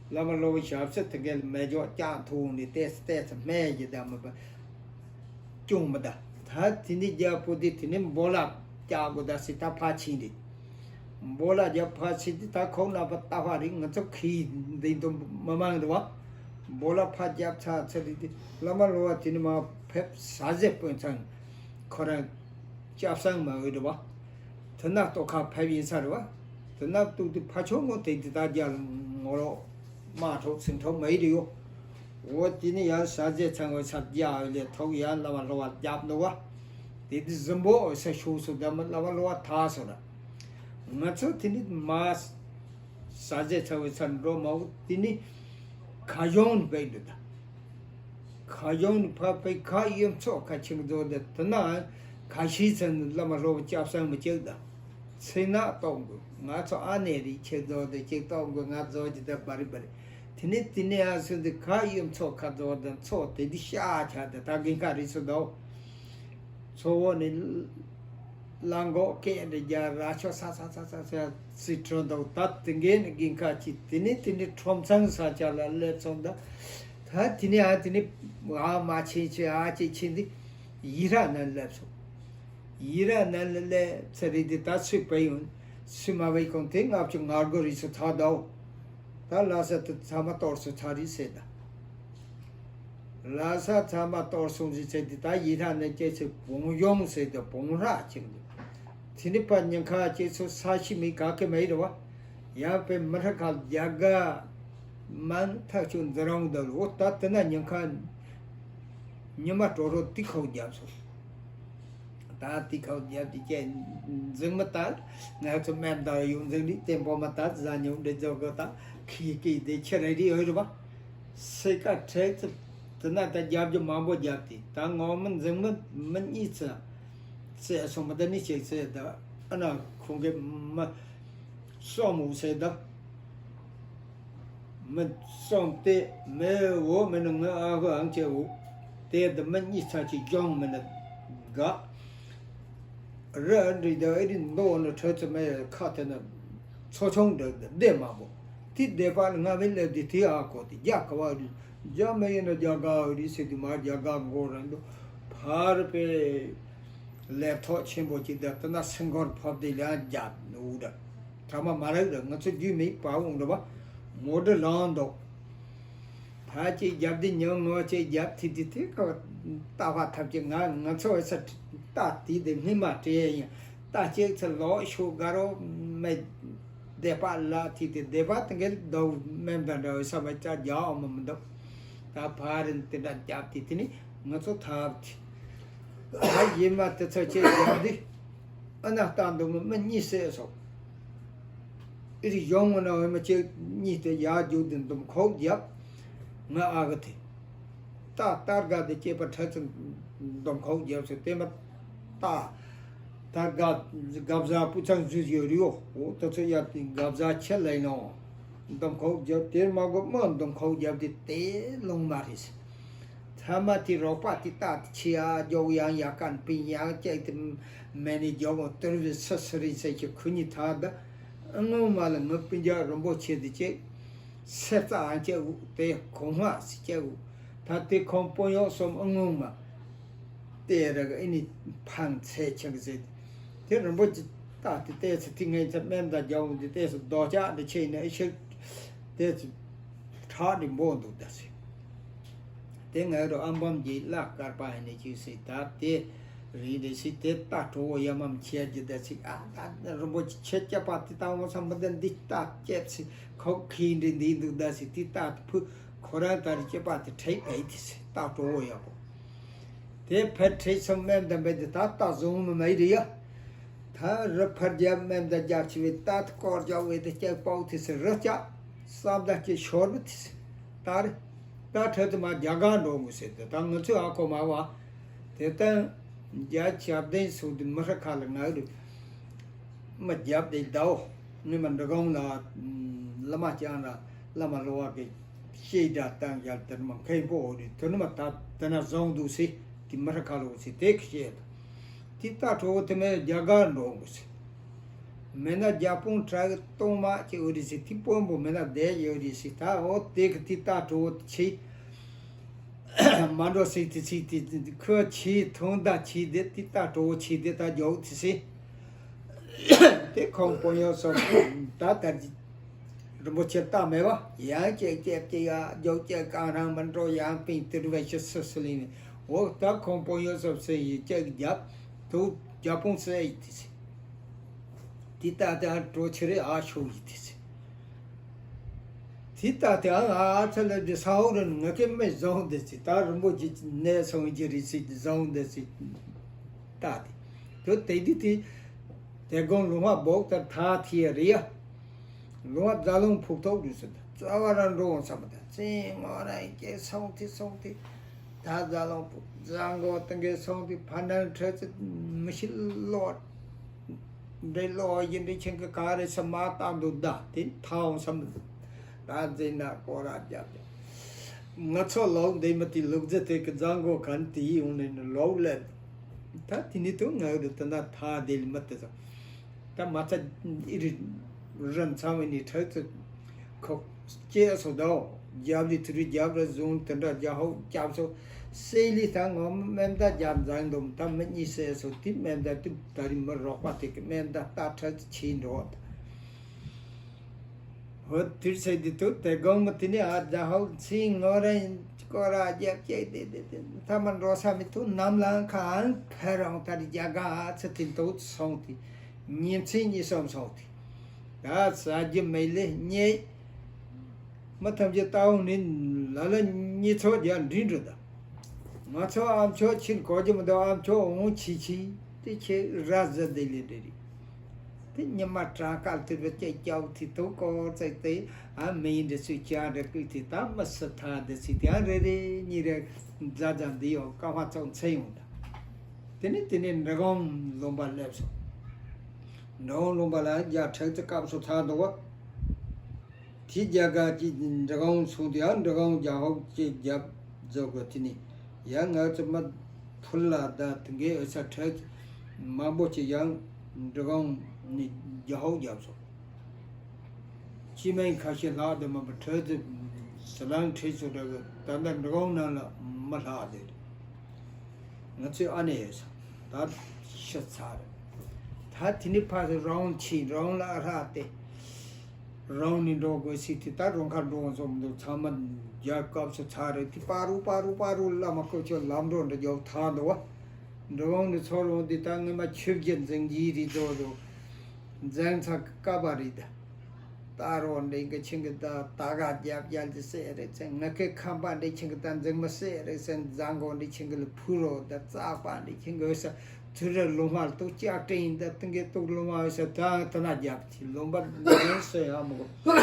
བླ་མ་སློབ་དཔོན་ཞབས་སེ་དེ་གའི་མེ་སྒྱོགས་བཀྱག་ཐུག་ནས་ཏེས་ཏེས་སྨད་ཀྱི་ད་མི་པ་ཅུང་མི་ད། ད་དེ་ནི་རྒྱ་པོ་དེ་དེ་ནི་འབོ་ལགས་བཀྱག་དགོས་ད་སི་ད་ཕ་ཕྱིན་རེད། འབོ་ལགས་རྒྱ་ཕ་ཕྱིན་དེ་ད་ཁོག་ན་པ་ལྟ་བ་རེད། ང་ཚོ་ཁི་འདི་དུ་མི་མང་རེད་བ། འབོ་ལགས་ཕ་རྒྱབ་ཚ་ཚ་རེད་དེ་བླ་མ་སློབ་དཔོན་དེ་ནི་མ་ཕེབས་ས་ཟེ་དཔོན་ཚང་ཁོ་རང་སྐྱབས་སང་མ་འོས་རེད་བ། དེ་ན་ལྟོ་ཁ་ཕེབས་ཡིན་ས་རེད་བ། དེ་ན་ལྟོ་དེ་ཕ་ཆོས་ངོ་དེ་དེ་ད་རྒྱ་ངོ་རོགས་མ་གྲོགས་སེམས་གྲོགས་མ་ཡི་རེད་ཡོ། འོ་དེ་ནི་ཡང་ས་རྫས་ཚང་བའི་ས་རྒྱ་ལས་ཐོག་ཡང་བླ་མ་སློབ་དཔོན་རྒྱབ་འདུག་བ། དེ་དེ་གཟིམ་པོ་འོ་ས་ཤུགས་སུ་ད་མི་བླ་མ་སློབ་དཔོན་ཐག་སོ་ར། ང་ཚོ་དེ་ནི་མ་ས་རྫས་ཚང་བའི་ས་འགྲོ་མ་འོ་དེ་ནི་ཁ་གཞུང་ནི་བས་འདུག་ད། ཁ་གཞུང་ནི་ཕ་ཕའི་ཁ་གཡུ་མཚོ་ཁ་ཆེན་མཛོ་འདི་དེ་ན་ཁ་ཤས་ཚན་བླ་མ་སློབ་སྐྱབས་སང་མི་གཅིག་དང་། ཚེ་ན་གཏོང་དགོས། ང་ཚོ་ཨ་ནེ་རིག་ཆེ་མཛོ་འདི་གཅིག་གཏོང་དགོས། ང་མཛོ་ཇི་ལྟར་བ་རི་བ་རི། དེ་ནས་དེ་ནས་ཨ་སུ་འདི་ཁ་གཡུ་མཚོ་ཁ་མཛོ་འདི་མཚོ་དེ་འདི་ཤ་ཆ་འདི་ད་གིན་ཁ་རིག་སུ་དོ། མཚོ་བོ་ནི་གླང་གོག་སྐད་འདི་རྒྱ་ར་ཆོ་ས་ས་ས་ས་ས་སི་ཁྲོན་དང་ད་དེ་འགན་ནི་གིན་ཁ་ཅི་དེ་ནས་དེ་ནས་ཁྲོམ་ཚང་ས་ཆ་ལ་སླེབས་སོང་ད། ད་དེ་ནས་ཨ་དེ་ནས་ཨ་མ་ཆེན་ཆེ་ཨ་ཅེ་ཆེན་འདི་ཡི་ར་ན་སླེབས་སོང་། ཡི་ར་ན་ལ་ལེ་ཚ་རི་དི་ད་སུས་པ་ཡོང་སུས་མ་བའི་ཁོང་དེ་ལྔ་བཅུ་ང་དགུ་རི་སུ་ཚ་དའོ། ད་ལ་ས་དུ་ཚ་མ་གཏོར་སུ་ཚ་རི་སེ་ད། ལ་ས་ཚ་མ་གཏོར་སུ་རི་སེ་དི་ད་ཡི་ར་ན་ཅེ་སུ་བོང་ཡོང་སེ་ད་བོང་ར་ཅིག་འདུག་དེ་ནི་པ་ཉིན་ཁ་ཅེ་སུ་ས་ཤི་མི་ག་གེ་མེ་རི་བ། ཡང་པའི་མི་ཧྲ་ཁ་རྒྱ་ག་མང་ཐག་ཆུ་འཛི་རང་དུ་ལོ་ད་དེ་ན་ཉིན་ཁ་ཉི་མ་དྲོ་རོ་ཏི་ཁོག་རྒྱབ་སོང་། ད་ཏི་ཁོག་རྒྱབ་ཏི་ཀྱེ་འཛིང་མི་ལྟར་ང་ཚོ་སྨན་དང་ཡོང་འཛིང་ནི་བརྟན་པོ་མ་ལྟར་ཟ་ཉུང་འདྲེ་རྫོགས་གོ་ད་ཁི་ཀི་དེ་ཁྱི་རེ་རེ་ཡོད་རེད་པ། སེ་ཀ་ཁྲེག་ཚི་དེ་ན་ད་རྒྱབ་རྒྱུ་མང་པོ་རྒྱབ་ཏི་ད་ངོ་མི་འཛིང་མི་མི་གཉིས་ཚི་ཚེ་སོང་མི་ད་ནི་ཅེག་ཚེ་ད་ཨ་ན་ཁོང་གི་མི། སོམ་འུ་སེ་ད། མི་སོམ་སྟེ་མེ་འོ་མེ་ནི་ངི་ཨ་ཧུ་ཨང་ཅེ་འུ། དེ་ད་མི་གཉིས་ཚ་ཅིག་ལྗོང་མེ་ནི་ག་རི་ཨ་འདྲི་ད་ཨེ་རི་མདོ་ནི་ཁྲོད་ཚེ་མེ་ཁ་དེ་ནི་ཚོ་ཆུང་འདྲ་བདེ་མ་བོ། དེ་བདེ་པ་ནི་ང་བའི་ལེབ་དེ་དེ་ཨ་གོ་དེ་རྒྱ་ག་བ་རི་རྒྱ་མེ་ཡིན་ན་རྒྱ་ག་རི་སེ་དེ་མ་རྒྱ་ག་མགོ་ར་འདུ་ཕར་པེ། ལེབ་ཐོག་ཆེན་པོ་ཅིག་དང་དེ་ན་སེང་གོར་ཕབ་དེ་ལ་རྒྱབ་འུ་ད། གྲ་མ་མ་རག་ར་ང་ཚོ་རྒྱུས་མེད་པ་འོང་འགྲོ་བ། མོ་ཏྲ་ལང་འདུག་ད་ཅིག་རྒྱབ་དེ་ཉོ་ངོ་ཅིག་རྒྱབ་ཐི་ཐི་ཐི་ཀ་ལྟ་བ་ཐབས་ཀྱི་ང་ང་ཚོ་ས་ལྟ་དེ་དེ་སྔོན་མ་སྤྲད་ཡིན་ལྟ་ཅིག་ཚེ་ལོག་ཤོག་དགའ་རོགས་མེད། སྡེ་པ་ལ་ཐི་དེ་སྡེ་པ་དེ་འགལ་དོ་མེམ་དང་འདྲ་བའི་ས་བ་ཅག་རྒྱ་འོ་མ་མི་འདུག་ད་ཕ་རིན་དེ་འདྲ་རྒྱབ་དེ་དེ་ནི་ང་ཚོ་ཐབས་དེ། ད་ཡིན་མ་དེ་ཚོ་ཅེས་ཡང་འདི་ཨ་ན་ལྟ་འདུག་མི་མི་གཉིས་བསད་སོང་། རིགས་གཞུང་ངོ་ན་འོས་མ་ཅིག་གཉིས་དེ་ཡར་རྒྱུག་དེ་འདུམ་ཁོག་རྒྱབ། ང་ཨ་གི་དེ། ད་སྟར་ག་དེ་སྐྱེས་པ་ཁྲ་ཚིག་འདུམ་ཁོག་རྒྱབ་སོ་དེ་མ། ད། ད་ག་གབ་ཟ་སྤུ་ཚང་བཟོས་ཡོད་རེད་འོ། འོ་ད་ཚོ་ཡ་དེ་གབ་ཟ་ཆེ་ལས་ནོ། འདུམ་ཁོག་རྒྱབ་དེར་མ་གོ་མ་འདུམ་ཁོག་རྒྱབ་དེ་དེ་ལོང་མ་རེད། ཚ་མ་དེ་རོགས་པ་དེ་ལྟ་དེ་ཆེ་ཨ་རྒྱོག་ཡང་ཡག་གན་པིན་ཡང་ཅེག་དེ་མེ་ནི་རྒྱོག་འོ་དུར་བའི་སུ་སུ་རིན་ཟེར་གྱི་ཁུ་ཉི་ཐག་ད། སྔོན་མ་ལ་ངའི་སྤུན་ཀྱག་རིན་པོ་ཆེ་དེ་ཅེག་སེ་རྩ་ཨང་ཅེག་དེ་གོང་མ་སི་ཅེག་ད་དེ་ཁོང་དཔོན་གཡོག་གསུམ་སྔོན་མ་དེ་ར་གི་ཨི་ནི་ཕང་ཚེ་ཆེན་གི་ཟེར། དེ་རིན་པོ་ཆེ་ད་དེ་ལྟས་སུ་དེ་ངས་ཚ་སྨན་དང་རྒྱ་བོ་འདི་ལྟས་སུ་རྡོ་ལྕགས་འདི་ཆེ་ནས་ཨི་ཤེ་ལྟས་སུ་ཁྲག་འདི་འབོ་འདུག་ད་ཟེར། དེ་ང་རུ་ཨམ་བམ་གྱི་བླ་དཀར་པ་ཡིན་ནས་ཅིག་སྲིད་ད་དེ་རིང་རེ་སྲིད་དེ་ལྟ་གྲོགས་བོ་ཡ་མམ་ཁྱེད་ཀྱི་ད་ཚིག་ཨ་ད་རིན་པོ་ཆེ་ཁྱེད་སྐྱབས་པ་དེ་ད་འོང་ས་མི་ད་འདི་ལྟ་སྐྱེབས་སི་ཁོ་ཁིས་འདྲི་འདི་འདུག་ད་སི་དེ་ལྟ་ཕུ་ཁོ་རང་ད་རི་སྐྱེས་པ་དེ་ཁྲེག་བས་དེ་སི་ལྟ་གྲོགས་བོ་ཡ་གོ། དེ་ཕར་ཁྲེག་སོང་སྨན་དམ་པས་དེ་ད་ལྟ་བཟུང་མི་མེད་རི་ཡ། ད་རི་ཕར་རྒྱབ་སྨན་དང་རྒྱབ་ཆི་བས་ད་དཀོར་རྒྱག་བས་དེ་སྐྱེ་པོ་དེ་སི་རི་སྐྱ་བསམ་ད་སྐྱེ་ཤོར་བ་དེ་སི་ད་རི། ད་ཁྲོད་དུ་མ་རྒྱ་གར་འགྲོ་དགོས་ཟེར་ཏེ་ད་ང་ཚོས་ཨ་ཁོ་མ་བ། དེ་ལྟར་རྒྱ་ཆབ་ལྡན་སོགས་དུ་མི་ཧྲ་ཁ་ལ་ངག་རུ་མ་རྒྱབ་སྟེ་ཟླའོ། ངས་མ་འབྲི་གོང་ལ་བླ་མ་ཅང་ལ་བླ་མ་ལོ་བ་གི་ཤེས་སྒྲ་བཏང་རྒྱལ་དེར་མ་མཁན་པོ་འོ་རི་དོན་མ་ད་དེ་ན་བཟང་འདུག་ཟེར་དེ་མི་ཧྲ་ཁ་ལོ་ཟེར་དེ་གི་བཤད་དེ་ལྟ་གྲོགས་དེ་མེད་རྒྱ་གར་འགྲོ་དགོས་ཟེར། མེད་ན་རྒྱ་དཔུང་དྲག་གི་གཏོང་མ་ཅིག་ཡོད་རེད་ཟེར་དེ་དཔོན་པོ་མེད་ན་བསྡད་ཡོད་རེད་ཟེར་ད་འོ་དེ་གི་དེ་ལྟ་གྲོགས་ཆེ། མ་འགྲོ་ཟེར་དེ་ཚིག་དེ་ཁོ་ཆེ་ཐོང་ད་ཆེ་དེ་དེ་ལྟ་གྲོགས་ཆེ་དེ་ད་རྒྱོག་དེ་ཟེར། དེ་ཁོང་དཔོན་གཡོག་སོགས་ད་ལྟར་རིན་པོ་ཆེ་ལྟ་མེད་པ་ཡང་སྐྱེ་སྐྱེ་སྐྱེ་ཡ་རྒྱོག་སྐྱེ་གང་རང་མི་འགྲོ་ཡང་པིན་དེ་རུ་བས་ཤི་སུ་སུ་ལིན་འོ་ད་ཁོང་དཔོན་གཡོག་སོགས་སེ་ཡི་སྐྱེ་རྒྱབ་དུ་རྒྱ་དཔུང་སེ་ཡི་དེ་ཟེར། དེ་ལྟ་དེ་ཨ་གྲོ་ཆེ་རེ་ཨ་ཤོག་ཡི་དེ་ཟེར། དེ་ལྟ་དེ་ཨ་ཨ་ཚ་ལ་དེ་ས་འོག་རུ་ང་ཀེ་མེ་བཟང་དེ་ཟེར་ད་རིན་པོ་ཆེ་གནས་སོང་གི་རེད་ཟེར་བཟང་དེ་ཟེར། ལྟ་དེ་དོ་དེ་དེ་དེ་དེ་དགོང་ལུང་བ་བོག་ལྟར་ཐ་ཐི་རེ་ཡ། ལུང་བ་རྫ་ལུང་ཕུག་ཐོག་རུ་ཟེར་ད་རྩ་བ་རང་འགྲོ་འོང་བསམ་པ་དང་ཙེ་ངོ་རང་སྐྱེ་སོང་དེ་སོང་དེ། ད་རྫ་ལུང་ཕུག་རྫ་མགོ་ཏང་གེ་སོང་དེ་ཕ་ནང་ཁྲོད་ཚེ་མི་ཤི་ལོ། འདྲེ་ལོ་ཡིན་འདྲེ་ཁྱེད་ཀྱི་ག་རེ་ས་མ་བཏང་འདུག་ད་དེ་ཐ་འོང་བསམ་ད་འཛིན་ན་སྐོར་ར་རྒྱབ་རྒྱབ། ང་ཚོ་ལོག་འདི་མི་དེ་ལུག་རྫི་དེ་གི་རྫ་མགོ་གན་དེ་ཡི་ཡོང་ནས་ནི་ལོག་ལེབ། ད་དེ་ནི་དུ་ང་རུ་དུ་ན་ཐ་དེ་ལི་མི་དེ་ཚོ། ད་མ་ཚ་ཨི་རི་རན་ཚང་བའི་ནི་ཁྲག་ཚོ་ཁོག་སྐྱེས་སོ་དོ། རྒྱབ་ལི་ཐུ་རི་རྒྱབ་ར་བཟུང་དེ་འདྲ་རྒྱ་ཧོ་རྒྱབ་སོ། སེ་ལི་ད་ངོ་མ་མེམ་ད་རྒྱབ་འཛང་འདོམ་ད་མི་གཉིས་སེ་སོ་དེ་མེམ་ད་དུ་ད་རི་མི་རོགས་པ་དེ་གི་མེམ་ད་ད་ཁྲག་ཚོ་ཆེ་འགྲོ་བ་ད། ཧོ་དུར་ཚེ་འདི་དུ་དེ་དགོང་མི་དེ་ནི་ཨ་རྒྱ་ཧོ་ཚིང་ངོ་ར་སྐོར་ར་རྒྱབ་སྐྱེས་དེ་དེ་དེ་ཐ་མ་འགྲོ་ས་མི་ཐུ་ནམ་ལང་ཁ་ཨང་ཕེ་རོང་ད་རི་རྒྱ་ག་ཨ་ཚེ་དེ་དུ་སོང་དེ། ཉིན་མཚན་གཉིས་གསུམ་སོང་སྟེ། ད་ཟ་རྒྱུ་མེད་ལེ་རྙེད། མི་ཐམས་ཅད་ལྟ་འོང་ནི་ལ་ལ་གཉིས་ཚོགས་རྒྱ་འདྲི་འགྲོ་ད། ང་ཚོ་ཨ་མཆོག་ཕྱིར་གོ་རྒྱུ་མི་འདུག་ཨ་མཆོག་འོང་ཆི་ཆི་དེ་ཁྱེད་ར་ཟ་དེ་ལེ་འདྲི་རེད། དེ་ཉི་མ་གྲངས་ཀ་དུ་བ་སྐྱེ་སྐྱའུ་དེ་དུ་ཀོ་ཙེ་དེ་ཨ་མི་ཡིན་འདྲི་སུས་ཀྱང་འདྲི་ཀུ་དེ་ད་མི་སི་ཐ་དེ་སི་དེ་ཨ་རེ་རེ་གཉིས་རེ་མཛའ་མཛའ་འདི་ཡོང་ཀ་མ་ཚོགས་མཚན་ཡོང་ད། དེ་ནས་དེ་ནས་འབྲི་གུང་ལུང་པ་སླེབས་སོང་། འབྲི་གུང་ལུང་པ་ལ་རྒྱ་ཁྲག་ཚི་སྐབས་སུ་ཚར་འདུག་བ། དེ་རྒྱ་གར་གྱི་འབྲི་གུང་སོང་དུས་ཡང་འབྲི་གུང་རྒྱ་ཧོག་ཅེས་རྒྱབ་རྫོགས་དགོས་དེ་ནས་ཡང་ང་ཚོ་མ་ཕུལ་ལ་ད་དེ་འགའི་འོད་ས་ཁྲག་མང་པོ་ཅིག་ཡང་འབྲི་གུང་ནས་རྒྱ་ཧོག་རྒྱབ་སོང་། སྤྱི་མིང་ཁ་ཤས་ལྷག་དེ་མ་པ་ཁྲོད་དུ་ཟི་ལང་ཁྲིད་སུ་འདྲ་གི་ད་ལྟ་འབྲི་གུང་ནང་ལ་མ་ལྷག་དེ་ང་ཚོའི་ཨ་ནེ་ཡོད་ས་ད་ཤི་ཚར་རེད། ད་དེ་ནི་ཕ་སི་རོང་ཆི་རོང་ལ་ལྷག་སྟེ་རོང་ནི་འགྲོ་དགོས་སྲིད་དེ་ད་རོང་ཁ་འགྲོ་འཛོམས་འདུག་ཚང་མ་རྒྱ་སྐབས་སུ་ཚར་རེད་དེ་པ་རུ་པ་རུ་པ་རུ་བླ་མ་ཀོ་ཆོ་ལམ་འགྲོ་འདྲ་རྒྱོག་ཐག་འདུག་བ། འབྲི་གུང་ནི་ཚོ་རོང་འདི་ད་ངེད་མ་ཆུ་བརྒྱུད་འཛིན་གྱི་རི་རྫོགས་འདུག་འཛིན་ཚ་ཀ་པ་རི་ད། ད་རོ་འདྲེ་གི་ཆིང་གི་ད་ད་ག་རྒྱབ་རྒྱལ་གྱི་སེ་རེ་ཚེ་ང་ཁའི་ཁམས་པ་འདྲེ་ཆིང་གི་ད་འཛིང་མ་སེ་རེ་སེ་འཛང་གོ་འདྲེ་ཆིང་གི་ལ་ཕུ་རོ་ད་རྩག་པ་འདྲེ་ཆིང་གི་ས་ དུ་ར་ལོ་མ་ལ་ཏོག་ལྕགས་སྤྲིན་ཡིན་ད་ཏིང་གེ་ཏོག་ལོ་མ་བས་ད་ད་ན་རྒྱབ་ཀྱི་ལོ་འབབ་ནས་སོ་ཡང་མོ་གོ།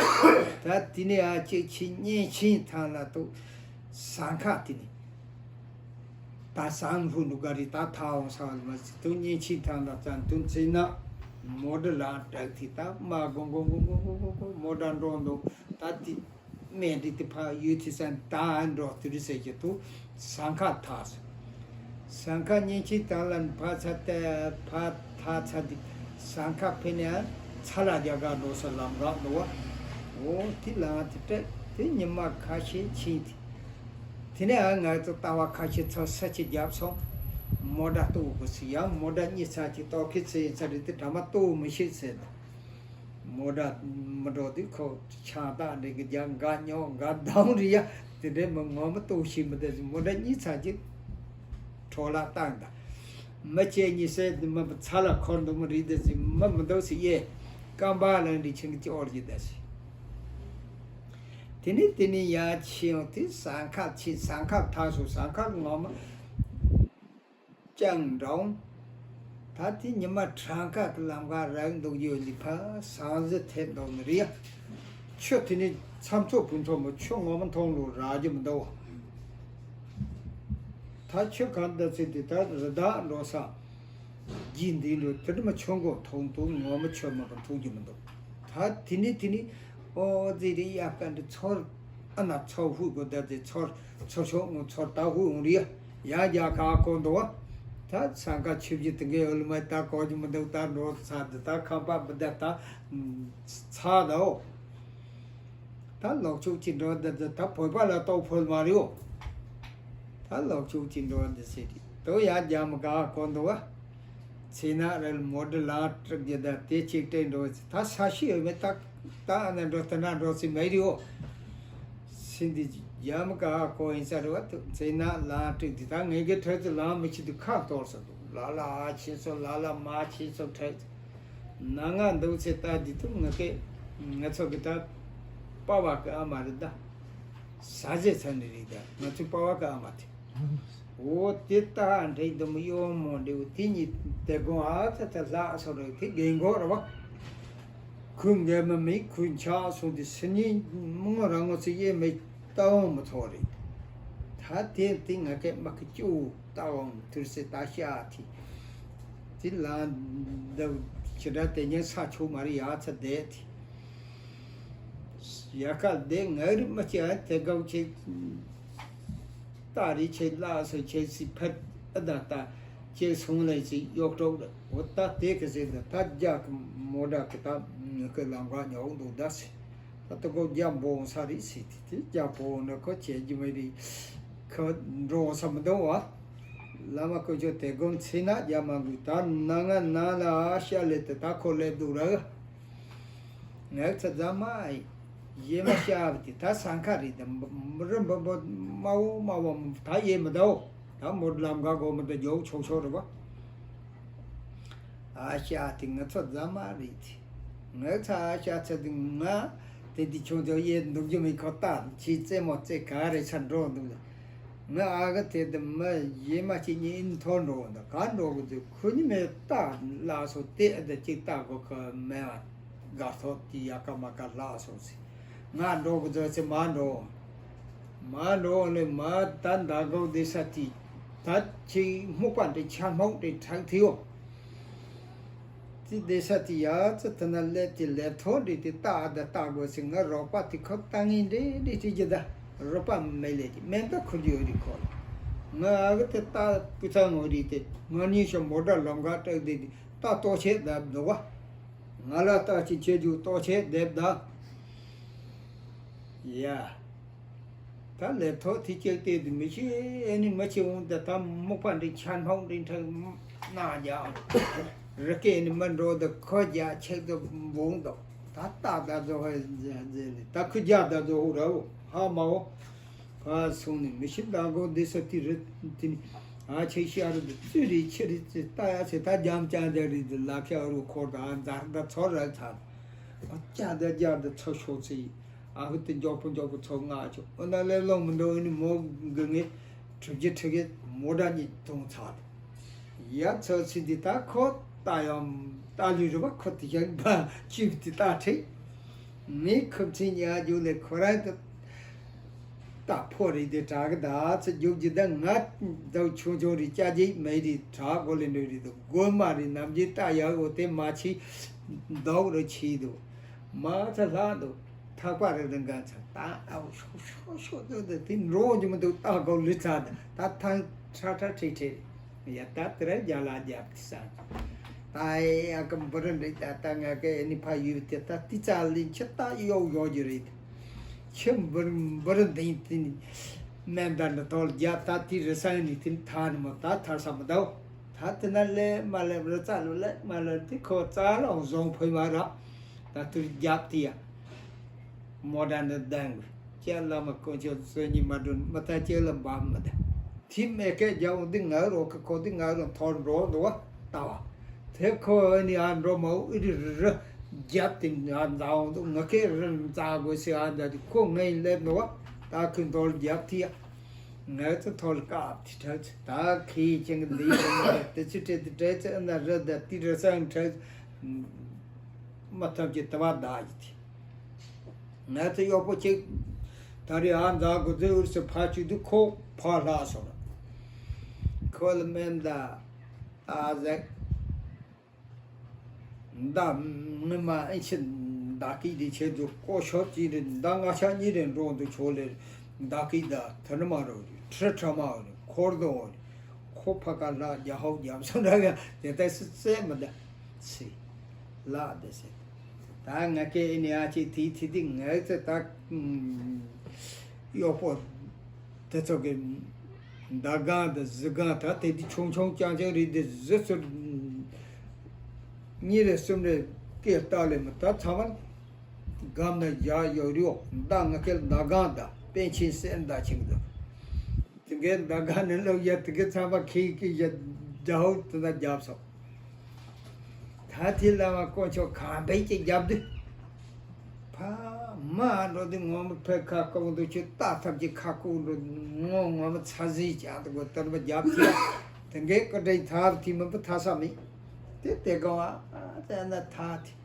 ད་དེ་ནས་ཨ་ཅེ་ཁྱི་གཉན་ཆེན་ཐང་ལ་ཏོག་ཟངས་ཁ་དེ་ནས་ད་ཟངས་ཕུ་ནུ་ག་རི་ད་ཐ་འོང་ས་མ་ཟི་ཏོག་གཉན་ཆེན་ཐང་ལ་ཙན་དུ་ཚེ་ན་མོ་འདྲ་ལ་དྲག་དེ་ད་མ་གོང་གོང་གོང་གོང་གོང་གོང་མོ་འདྲ་འགྲོ་འདུག་ད་དེ། སྨན་འདི་དེ་ཕ་ཡུལ་དེ་སན་ད་འགྲོ་དུ་རི་ཟེར་གྱི་དུ་ཟངས་ཁ་ཐག་སོ། ཟངས་ཁ་གཉན་ཆེན་དང་ལ་ཕ་ཚ་ཏེ་ཕ་ཐག་ཚ་དི་ཟངས་ཁ་ཕེ་ནས་ཚ་ལ་རྒྱ་གར་འགྲོ་ས་ལམ་ག་འགྲོ་བ། འོ་དེ་ལ་དེ་སྤྲད་དེ་ཉི་མ་ཁ་ཤས་ཕྱིན་དེ། དེ་ནས་ང་ཚོ་ལྟ་བ་ཁ་ཤས་ཚོ་ས་ཆི་རྒྱབ་སོང་། མོ་ཌ་ལྟོ་གོ་སི་ཡང་མོ་ཌ་གཉིས་ཚ་གྱི་ལྟོ་ཁི་ཚེ་ཡིན་ཚ་རི་དེ་དྲ་མ་ལྟོ་མི་ཤེས་ཟེར་ད། མོ་ཌ་མི་འགྲོ་དུས་ཁོ་ཆང་བཏང་འདྲེ་གི་རྒྱ་འགའ་ཉོ་འགའ་སྡང་རི་ཡ། དེ་འདྲའི་མི་ངོ་མི་ལྟོགས་ཤིག་མི་དེ་མོ་ཌ་གཉིས་ཚ་གཅིག་འཕྲོ་བརླག་བཏང་ད། མི་ཁྱེད་གཉིས་སེ་མི་ཚ་ལ་འཁོར་འདུག་མི་རིགས་དེ་ཟིག་མི་མི་འདུག་ཟེར་ཡེ། སྐམ་པ་ལ་འདི་ཆིང་གི་ཅོར་གྱི་ད་ཟེར། དེ་ནས་དེ་ནས་ཡ་ཆེ་ཡང་དེ་ཟངས་ཁ་ཆེ་ཟངས་ཁ་ཐག་སོ་ཟངས་ཁ་ངོ་མ། ཅང་འདྲ་འོང་། ད་དེ་ཉི་མ་གྲངས་ཀ་གི་ལམ་ཁ་རག་འདུག་ཡོད་ལི་ཕ་སང་ཟི་ཐེབས་འདུག་ནི་རེད་ཡ། ཆུ་དེ་ནི་མཚམས་ཚོགས་བུ་མཚོ་མོ་ཆུ་ངོ་མ་མཐོང་ལོ་རག་རྒྱུ་མི་འདུག་བ། ད་ཆུ་གང་ད་ཚེ་དེ་ད་རི་དྭགས་འགྲོ་ས། རྒྱུ་འདི་ལོ་དེ་འདྲ་མ་ཆུ་མགོ་མཐོང་དུ་ངོ་མ་ཆུ་མ་ག་མཐོང་རྒྱུ་མི་འདུག་ད་དེ་ནི་དེ་ནི། ཨོ་ཙི་རི་ཡ་ཀ་འདི་ཚོར། ཨ་ན་ཚོ་ཧུ་གོ་ད་ཙི་ཚོར། ཚོར་ཤོག་ངོ་ཚོར་ད་ཧུ་འོང་རི་ཡ། ཡ་རྒྱ་ག་གོ་འདུག་བ། ད་ས་ཀ་ཆུ་བཞི་དེ་གའི་འོལ་མ་ད་གོ་རྒྱུ་མི་འདུག་ད་འགྲོ་ཚ་འདི་ད་ཁམ་པ་མི་ད་ད། ཚ་ད་འོ། ད་ལོག་ཕྱོགས་ཅི་འགྲོ་འདི་འདི་ད་བོད་པ་ལ་ལྟོ་ཕོལ་མ་རེད་འོ། ད་ལོག་ཕྱོགས་ཅི་འགྲོ་འདི་ཟེར་རི་དོ་ཡ་རྒྱ་མི་ག་གོ་འདུག་བ། ཚེ་ན་རལ་མོ་ཌི་ལ་སྤྲུག་རྒྱུ་ད་དེ་གཅིག་སྤྲད་འགྲོ་ད་ས་ཤི་ཡོད་མེད་ད་ད་ཨ་ན་འགྲོ་ད་ན་འགྲོ་སི་མེད་རི་འོ། སིན་དི་ཡ་མི་ག་གོ་ཡིན་ས་རེད་བ། ཚེ་ན་ལ་སྤྲུག་དི་ད་ངེད་ཀྱི་ཁྲོད་དུ་ལ་མི་ཤི་དུ་ཁ་གཏོར་ས་འདུག་ལ་ལ་ཨ་ཆེ་སོ་ལ་ལ་མ་ཆེ་སོ་ཁྲོད་དུ། ན་ང་འདུག་ཚེ་ལྟ་འདི་ཐུག་ང་སྐད་ང་ཚོ་གི་ད་པ་བ་གི་ཨ་མ་རེད་ད། ས་ཟེ་ཚ་ནི་རེད་ད་ང་ཚོའི་པ་བ་གི་ཨ་མ་དེ། འོ་དེ་ལྟ་འདྲེ་འདི་མི་གཡོ་མོ་འདྲེ་བོ་དེ་གཉིས་དེ་དགོང་ཨ་ཚ་ཚ་ལྷག་སོ་རེད་དེ་རྒན་གོག་རེད་བ། ཁོས་འགལ་མ་མེད་ཁོས་འཆག་སོང་དེ་སི་ཉིན་མི་ངོ་རང་ངོ་ཚེ་ཡེ་མེད་ལྟ་འོང་མི་ཚོགས་རེད། ད་དེ་དེ་ང་སྐད་མ་ཁི་ཅུ། ལྟ་འོང་དུར་སེ་ལྟ་ཤ་ཐི། དེ་ལ་འདབ་ཁྱི་འདྲ་དེ་ཉན་ས་ཆུ་མ་རི་ཡ་ཚ་བསྡད་ཐི། ཡ་ཁ་བསྡད་ངའི་རི་མ་ཅི་ཨ་དེ་གའུ་ཆེ། ལྟ་རི་ཆེ་ལ་སོ་ཆེ་སི་ཕད་ཨ་ད་ལྟ་ཅེ་སོང་ལེ་ཅི་གཡོག་གྲོག་འོ་ད་དེ་གི་ཟེར་ད་ད་རྒྱ་གི་མོ་འདྲ་གི་ད་ངི་གི་ལམ་ཁ་ཉོག་འདུག་ད་སི། ད་ལྟ་ཁོ་རྒྱ་འབོ་འོང་ས་རེད་ཟེར་དེ་དེ་རྒྱ་འབོ་འོང་ན་ཁོ་བྱེད་རྒྱུ་མ་རེད། ཁོ་འགྲོ་འོང་ས་མི་འདུག་བ། བླ་མ་དཀོན་མཆོག་དེ་དགོན་ཚེ་ན་རྒྱ་མ་དགོས་ད་ནང་ང་ནང་ལ་ཨ་ཤ་ལེ་དེ་ད་ཁོ་ལེབ་འདུག་ར། ངའི་ཚ་རྫ་མ་ཡེ་མ་ཤ་བ་དེ་ད་སང་ཁ་རེད་ད་མི་རི་འབུ་འབུ་མ་འོ་མ་འོ་ད་ཡེ་མི་ད་འོ་ད་མོ་ལམ་ག་གོ་མི་ད་མགྱོགས་ཆོག་ཆོག་རེད་བ། ཨ་ཤ་དེ་ང་ཚོ་རྫ་མ་རེད་དེ། ང་ཚ་ཨ་ཤ་ཚ་དེ་ང་དེ་དེ་ཆུང་ཆུང་ཡེ་འདུག་རྒྱུ་མེད་ཁོ་ལྟ་ཁྱི་རྩེད་མོ་རྩེ་ག་རེ་ཚ་འགྲོ་འདུག་ང་ཨ་ག་དེ་དེ་མི་ཡེ་མ་ཅི་ཉིན་ཐོ་འགྲོ་འདུག་ག་འགྲོ་གི་འདུག་ཁོ་ཉི་མེད་ལྟ་ལ་སོ་དེ་ཨ་ད་ཅིག་ལྟ་གོ་ཁོ་མེད་བ་དགའ་ཐོག་དེ་ཡ་ཀ་མ་ཀ་ལ་སོ་ཚེ་ང་འགྲོ་གི་འདུག་ཚེ་མ་འགྲོ། མ་འགྲོ་ལེ་མ་ད་མདའ་གོ་སྡེ་ས་དེ་ད་ཁྱི་སྨུག་པ་འདྲེ་ཆ་སྨུག་འདྲེ་དྲག་ཐིའོ། དེ་སྡེ་ས་དེ་ཡ་ཙི་ཐ་ན་ལེབ་དེ་ལེབ་ཐོ་འདྲེ་དེ་ལྟ་ཨ་ད་ལྟ་དགོས་སི་ང་རོགས་པ་དེ་ཁོ་ལྟ་ངན་འདྲེ་འདྲེ་དྲི་རྒྱུ་ད་རོགས་པ་མེད་ལེ་དེ་མེ་མདའ་ཁུར་རྒྱུ་ཡོད་རི་ཁོ་ལ་ང་ཨ་གི་དེ་ལྟ་སྤུ་ཚ་ངོ་རི་དེ་ང་གཉིས་ཤོ་མོ་ཊ་ལམ་ཁ་སྤྲད་དེ་དེ་ལྟ་ལྟོ་ཆས་ད་འདུག་བ། ང་ལ་ལྟ་ཅི་ཆེ་རྒྱུ་ལྟོ་ཆས་སྡེབ་ད། ཡ། ད་ལེབ་ཐོག་དེ་ཅེག་སྟེ་དུ་མི་ཤེས་ཨེ་ནི་མ་ཆེ་འོང་ད་ད་སྨུག་པ་འདི་ཆ་སྨུག་འདི་འཁྲབ་གནང་རྒྱག་རི་སྐེ་ནི་མ་འགྲོ་ད་ཁོ་རྒྱ་ཆེག་ཏུ་འབུང་དོ་ད་ལྟ་ད་ཛོ་ཧ་ཛེ་ལི་ད་ཁུ་རྒྱ་ད་ཛོ་ཧུ་ར་འོ་ཧ་མ་འོ། ཕ་སོང་ནི་མི་ཤི་ད་གོ་འདི་ས་དི་རི་དི་ནི་ཨ་ཆེ་ཤི་ཨ་རུ་དི་ཙུ་རི་ཆི་རི་ཙི་ལྟ་ཡ་ཆེ་ད་རྒྱམ་ཅང་རྒྱ་རི་དི་ལ་ཁེ་ཨ་རུ་འཁོར་ད་ཨ་འཛར་ད་ཚོར་ར་ཚ་ཨ་ཅང་ད་རྒྱ་ད་ཚོ་ཤོག་ཚི་ཨ་ཧུ་དི་མགྱོགས་པོ་མགྱོགས་པོ་ཚོ་ང་ཆོ་ཨོ་ན་ལེ་ལོང་མི་འདུག་ཨ་ནི་མོ་གི་ངེ་གྲུབ་རྒྱུ་ཁྲི་གེ་མོ་ད་ཉི་དུང་ཚ་དི། ཡ་ཚོ་ཚིག་འདི་ད་ཁོ་ད་ཡང་ད་ལུས་རུ་བ་ཁོ་དེ་ཡང་བ་ཅིབ་དེ་ད་ཁྲིད། ངས་ཁུབ་ཚིག་ཉག་རྒྱུག་ལས་ཁོ་རང་གི་ད་ཕོ་རེད་དེ་དྲག་གི་ད་ཚོ་རྒྱུག་རྒྱུ་ད་ང་ད་ཆུང་ཆུང་རེད་སྐྱ་རྗེས་མེད་རེད་དྲག་གོ་ལེ་འདྲ་རེད་དོ་རྒོད་མ་རེད་ནམ་རྒྱུན་ད་ཡག་འོ་དེ་མ་ཆི་མདོག་རུ་ཆི་འདུག་མ་ཚ་ལྷག་འདུག་ཐག་པ་རེ་རེ་འགན་ཚ་ད་ཨའུ་ཤོག་ཤོག་ཤོག་འདུག་ད་དེ་འགྲོ་འོང་གི་མི་འདུག་ད་གོ་ལུས་ཚ་ད་ད་ཐང་ཁྲ་ཁྲ་ཁྲིག་ཁྲིག་ཡ་ད་དེ་ར་རྒྱ་ལ་རྒྱབ་དེ་ས་ད་ཨེ་ཨ་ཀ་འབུ་རི་འདྲ་ད་ད་ང་ཀ་ཨེ་ནི་ཕ་ཡུལ་དེ་ད་དེ་ཙ་ལིན་ཁྱི་ད་གཡོག་གཡོག་རྒྱུ་རེད། ཁྱི་འབུ་རི་འབུ་རི་འདིང་དེ་ནི་སྨན་ད་འདི་ཐོལ་རྒྱབ་ད་དེ་རི་སང་ནི་དེ་ནི་ཐ་ནི་མ་ད་ཐར་ས་མི་འདུག་ད་དེ་ན་ལས་མ་ལས་རི་རྩ་ལོ་ལས་མ་ལས་དེ་ཁོ་རྩ་ལ་བཟུང་ཕོད་མ་ར། ད་དུར་རྒྱབ་དེ་ཡ། མོ་ད་འདི་ལྡང་གི་ལྕགས་བླ་མ་དཀོན་མཆོག་བཙོན་ཉིད་མ་འགྲོ་མི་ད་ལྕགས་ལ་འབབ་མི་ད། དེ་མེ་ཁའི་རྒྱབ་འོང་འདི་ང་རོ་ཁ་ཁོ་འདི་ང་རོ་ཐོར་འགྲོ་འདུག་བ་ལྟ་བ། དེ་ཁོ་ཨ་ནི་ཨ་འགྲོ་མ་འུ་རི་རི་རི་རྒྱབ་དེ་ཨ་འཛའ་འོང་འདུག་ང་ཁའི་རི་འཛའ་དགོས་སི་ཨ་འདྲ་དེ་ཁོ་ངའི་སླེབས་འདུག་བ་ད་ཁོའི་འདོར་རྒྱབ་དེ་ཡ། ངལ་ཚོ་ཐོལ་དཀའ་ཐི་ཁྲག་ཚོ་ད་ཁི་ཅན་གི་འདི་ཡི་དེ་ཚོ་བྲེལ་དེ་བྲེལ་ཚོ་ཨ་ན་རི་ད་ཏི་རི་སང་ཁྲག་མ་ཐབས་ཀྱི་དུ་བ་ད་ཡི་དེ་ངལ་ཚོ་གཡོག་པོ་གཅིག་ད་རེ་ཨ་མཛའ་གོ་ཚོའི་འུར་སུ་ཕ་ཆུ་དུ་ཁོ་ཕ་ལྷག་སོང་ལ་ཁོ་ལ་མེན་ད་ཨ་ཟེག་མདའ་ངི་མ་ཨེ་ཆི་མདའ་སྐད་དེ་ཆེད་དུ་ཀོ་ཤོར་གྱིས་རེད། མདའ་ང་ཆ་གཉིས་རེད་འགྲོ་འདུག་ཆོག་ལེ་མདའ་སྐད་ད་ཐུར་མ་རོ་རེད་ཁྲི་ཁྲ་མ་རེད་འཁོར་དོ་རེད་ཁོ་ཕ་ཀ་ལ་རྒྱ་ཧོ་རྒྱབ་སོང་འདྲ་ག་དེ་ལྟ་སི་རྩེ་མི་ད་སི་ལ་དེ་སི་ད་ང་ཀེ་ཨེ་ནི་ཨ་ཅེ་དེ་དེ་དེ་ངལ་ཚེ་ད་གཡོག་པོ། དེ་ཚོ་གི་མདའ་སྒང་དང་གཟིག་སྒང་ད་དེ་དུས་ཆུང་ཆུང་རྐྱང་རྐྱང་རེད་དེ་གཟིག་ཚུར་གཉིས་རེ་གསུམ་རེ་སྐད་བཏགས་ལེ་མི་ད་ཚང་མ་སྒམ་ན་བཞག་ཡོད་རེད། མདའ་ང་ཁེལ་མདའ་སྒང་དང་པཎ་ཆེན་གསེར་མདའ་ཆེན་པོ་དང་དེ་གའི་མདའ་སྒང་ནས་ལོག་ཡ་དེ་གའི་ཚང་མ་ཁེལ་གི་ཡ་རྒྱ་ཧོ་དེ་ན་རྒྱབ་སོང་། ད་དེ་ལ་བ་དཀོན་མཆོག་གང་བས་ཀྱི་རྒྱབ་དུས། ཕ་མ་འགྲོ་དུས་ངོ་མ་ཕའི་ཁ་སྐོང་དུ་ཁྱོད་ལྟ་ཐབས་ཀྱི་ཁ་སྐོང་འགྲོ་ངོ་ངོ་མ་ཚ་ཟིན་ཅང་དུ་གོ་དར་མ་རྒྱབ་དུས། དེ་འགའི་ཀ་འདྲའི་ཐབས་དེ་མི་བུ་ཐ་ས་མི། དེ་དེ་གང་ཨ་ཙ་ན་ཐ་དེ།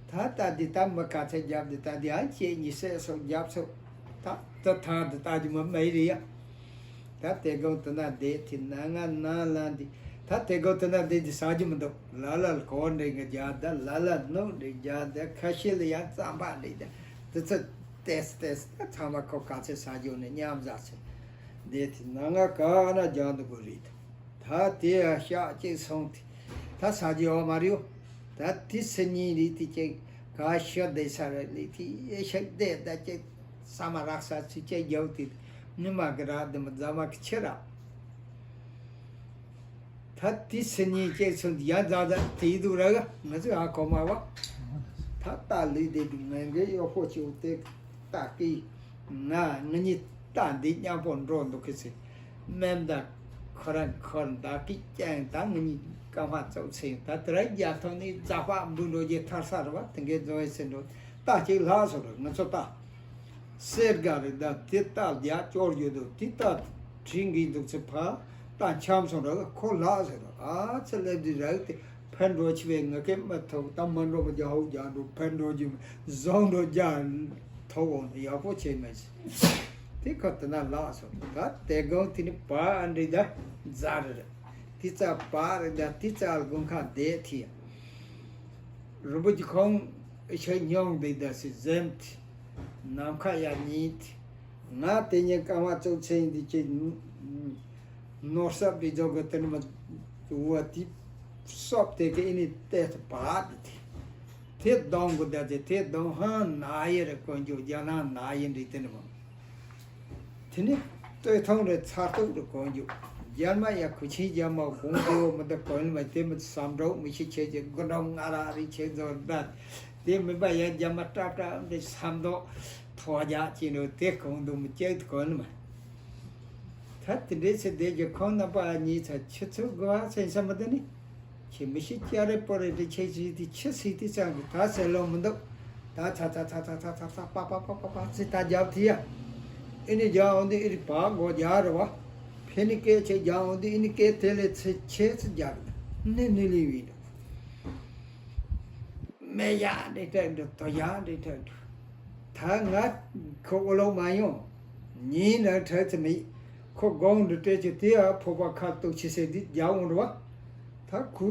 ད་ལྟ་འདི་ལྟ་མི་ག་ཚད་རྒྱབ་འདི་ལྟ་འདི་ཨ་ཅེ་གཉིས་སད་སོགས་རྒྱབ་སོགས། ད་ད་ཐང་འདི་ལྟ་རྒྱུ་མ་མེད་རེད་ཡ། ད་དེ་གང་དུ་ན་བསྡད་དེ་ན་ང་ན་ལ་འདི་ད་དེ་གང་དུ་ན་བསྡད་འདི་ཟ་རྒྱུ་མི་འདུག་ལ་ལ་གོ་འདྲེ་ང་རྒྱ་ད་ལ་ལ་ནོ་འདྲེ་རྒྱ་ད་ཁ་ཤས་ལ་ཡང་རྩམ་པ་འདྲེ་ད་དུ་ཚོད་ཏེས་ཏེས་ད་ཚང་མ་ཁོ་ག་ཚད་ཟ་རྒྱུ་ནི་མཉམ་ཟ་ཚེ་བསྡད་དེ་ན་ང་ག་ན་རྒྱ་འདུག་གོ་རེད། ད་དེ་ཡང་ཤག་ཅིག་སོང་དེ་ད་ཟ་རྒྱུ་ཡོད་མ་རེད། ད་དེ་སི་གཉིས་རེད་དེ་ཅིག་ག་ཤ་བསྡད་ས་རེད་ལེ་དེ་ཡེ་ཤག་བསྡད་ད་ཅིག་ས་མ་རག་ས་ཚུ་ཅིག་རྒྱག་དེ་ཉི་མ་གི་རག་དེ་མ་རྫ་མ་གི་ཕྱི་རག་ད་དེ་སི་གཉིས་ཅིག་སོང་དེ་ཡང་རྫ་རྫ་དེ་ཡི་དུ་ར་ག་ང་ཚོ་ཧ་གོ་མ་བ། ད་ལྟ་ལུས་བསྡད་དེ་ངན་གི་གཡོག་པོ་ཅིག་དེ། ད་ཀི། ང་ང་གཉིས་ད་འདི་མཉམ་པོ་འགྲོ་འདུག་གི་ཟེར། སྨན་ད་ཁོ་རང་ཁོར་མདའ་ཀི་ཀྱང་ད་ང་གཉིས་སྐར་མ་ཙོག་ཚེ་ད་དེ་ར་རྒྱ་ཐོག་ནས་རྫ་པ་འབུ་འགྲོ་རྒྱུ་ཐར་ས་རེད་བ་དེ་འགའི་འཛོམས་ཡས་ཟེར་འགྲོ་ད་ཅིག་ལྷག་སོང་རེད་ང་ཚོ་ད། སེར་དགའ་རེད་ད་དེ་ད་རྒྱ་ཅོར་ཡོད་འདུག་དེ་ད་དྲིན་གི་འདུག་ཚེ་ཕ་ད་འཁྱམས་སོང་རེད་ཁོ་ལྷག་སོང་རེད་ཨ་ཚེ་སླེབས་དུས་རག་དེ། ཕན་འགྲོ་ཆེ་བས་ང་སྐད་མ་ཐོག་ད་མ་འགྲོ་བ་རྒྱ་ཧོ་རྒྱ་འགྲོ་ཕན་འགྲོ་རྒྱུ་བཟང་འགྲོ་རྒྱ་ཐོག་འོང་ཡག་པོ་བྱས་མ་ཤེས། དེ་ཁ་དེ་ན་ལགས་སོ་ད་དེ་གང་དེ་ནི་བ་ཨ་འདྲི་ད་རྫ་རེ་རེ། དེ་ཙ་བ་རེ་ད་དེ་ཙ་དགོན་ཁ་བསྡད་དེ། རིན་པོ་ཆེ་ཁོང་ཤ་སྙོང་བསྡད་ད་སི་ཟེམ་དེ། ནམ་མཁའ་ཡར་ཉིན་དེ། ང་དེ་ཉིན་སྐར་མ་ཙོག་ཚེ་འདི་ཅི། ནོར་སྲབ་འདི་ཚོ་གི་དེ་ནི་མ་བ་དེ་སྲོབ་དེ་གི་ཨི་ནི་ཏེ་ཐུ་བ་དེ་དེ་དེ་གདོང་གི་ད་དེ་དེ་གདོང་ཧང་ན་ཡི་རེ་གོན་རྒྱུ་རྒྱ་ནང་ན་ཡི་འདི་དེ་ནི་མ་དེ་ནི་སྟོད་ཐུང་རེ་ཚ་ཐུག་རེ་གོན་རྒྱུ་རྒྱ་མ་ཡ་ཁུ་ཆིན་རྒྱ་མ་གོང་དེའོ་མི་ད་གོན་མ་དེ་མི་བསམ་འགྲོ་མི་ཤི་ཆེ་ཆེ་དགུ་འགྲོ་ང་ར་རི་ཆེ་ཚོ་ད་དེ་མི་པ་ཡ་རྒྱ་མ་ཏྲ་ཏྲ་འདི་བསམ་མདོག་ཐོ་རྒྱ་ཅི་འགྲོ་དེ་གོང་དུ་མི་ཅེག་ཏུ་གོན་མ། ད་དེ་འདྲའི་ཚེ་དེ་གི་ཁོང་རྣམ་པ་གཉིས་ཚ་ཆུ་ཚོད་དགུ་བ་ཚན་ས་མ་དེ་ནི། ཁྱེད་མི་ཤི་སྐྱ་རེ་པོ་རེ་དེ་ཁྱེད་ཀྱིས་དེ་ཁྱི་སྲིད་དེ་ཙང་གི་ད་ཟེར་ལོ་མི་འདུག་ད་ཚ་ཚ་ཚ་ཚ་ཚ་ཚ་ཚ་པ་པ་པ་པ་པ་ཚེ་ད་རྒྱབ་དེ་ཡ། ཨི་ནི་རྒྱ་འོང་དུས་ཨི་རི་བ་སྒོ་རྒྱ་རེ་བ། ཕེ་ནི་སྐད་ཆེ་རྒྱ་འོང་དུས་ཨི་ནི་སྐད་དེ་ལས་ཚེ་ཁྱེད་ཚེ་རྒྱ་རེ། ནི་ནི་ལི་བི་འདུག་མེ་ཡ་འདྲེ་ཏྲ་འདུག་དོ་ཡ་འདྲེ་ཏྲ་འདུག་ད་ང་ཁོ་འོ་ལོ་མ་ཡོང་། ཉིན་ལ་ཁྲ་ཚི་མི་ཁོ་གོང་དུ་སྤྲད་ཀྱི་དེ་ཡ་ཕོ་པ་ཁ་ཏུག་ཆི་སེ་དི་རྒྱ་འོང་རུ་བ། ད་ཁུ་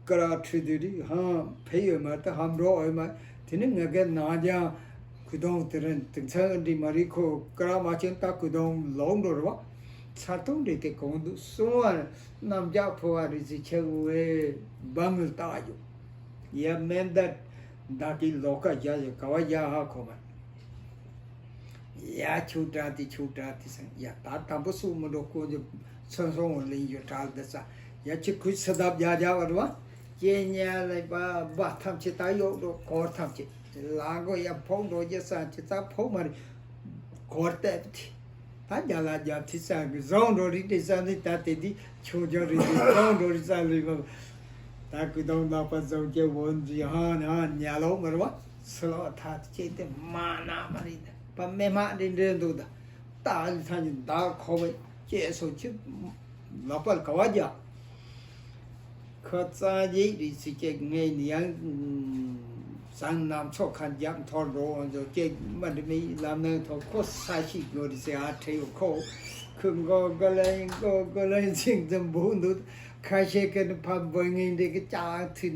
ཀ་ར་ཁྲུ་དུ་རི་ཧང་ཕེ་ཡོད་མ་ད་ཧམ་འགྲོ་འོས་མ། དེ་ནི་ང་གའི་ནང་རྒྱང་གུ་དོང་དེ་རིང་དེང་ཚང་འདི་མ་རི་ཁོ་ཀ་ར་མ་ཆེན་ད་གུ་དོང་ལོག་འགྲོ་རུ་བ། ཚར་ཐུང་འདྲེ་དེ་གོང་དུ་སོང་བ་རྣམ་རྒྱ་ཕོ་བ་རི་ཟི་ཆེ་བོ་བའི་སྦ་ངུལ་བཏགས་ཡོད། ཡ་མེན་ད་ད་གི་ལོ་ཀ་རྒྱ་ཡོད་ག་བ་རྒྱ་ཧ་གོ་མ། ཡ་ཆུ་དྲ་དེ་ཆུ་དྲ་དེ་སང་ཡ་ད་དམ་པོ་སུ་མི་འགྲོ་ཀོ་འདི་ཚོན་སོང་ལིང་ཡོད་དྲ་དེ་ས་ཡ་ཆི་ཁུ་སི་ད་རྒྱ་རྒྱ་བ་རུ་བ། ཀྱེ་ཉ་ལ་བ་བ་ཐམས་ཅད་ད་ཡོག་འགྲོ་གོར་ཐམས་ཅད་ལ་མགོ་ཡ་ཕོག་འགྲོ་རྒྱ་ས་ཅི་ད་ཕོག་མ་རེད། གོར་བལྟས་པ་དེ། ད་རྒྱ་ལ་རྒྱ་ཐི་ས་གི་བཟང་འགྲོ་རིགས་དེ་ས་ནི་ད་དེ་དེ་ཆུང་ཆུང་རིགས་དེ་བཟང་འགྲོ་རིགས་ས་ལུས་མ། ད་ཀུ་དོང་ནག་པ་བཟང་ཀྱི་བོན་ཇི་ཧ་ན་ཉ་ལོ་མར་བ་སུ་ལོ་ཐ་ཅེ་དེ་མ་ན་མ་རིགས་དེ་པ་མེ་མ་རིགས་འདྲེ་འདུག་ད་ད་ཨ་ལི་ཐ་ཉི་ད་ཁོ་བའི་ཅེ་སོ་ཅི་ལོ་པལ་ག་བ་རྒྱ། ཁོ་རྩ་འཇིག་རིགས་སུ་སྐྱེ་ངས་ནི་ཡང་ཟང་ནམ་ཚོ་ཁ་རྒྱབ་མཐོར་འགྲོ་འོང་ཚོ་སྐྱེ་མ་འདི་མི་ལམ་ནང་ཐོག་ཁོ་ས་ཤི་དགོས་རི་སེ་ཨ་ཁྲེ་ཡོ་ཁོ་ཁོ་མགོ་གོ་ལ་ཡིན་མགོ་གོ་ལ་ཡིན་ཚིག་འཛིན་འབུ་འདུག་ཁ་ཤས་ཀྱི་ནི་ཕ་འབོད་ངེས་འདི་གི་ཅག་ཚིག་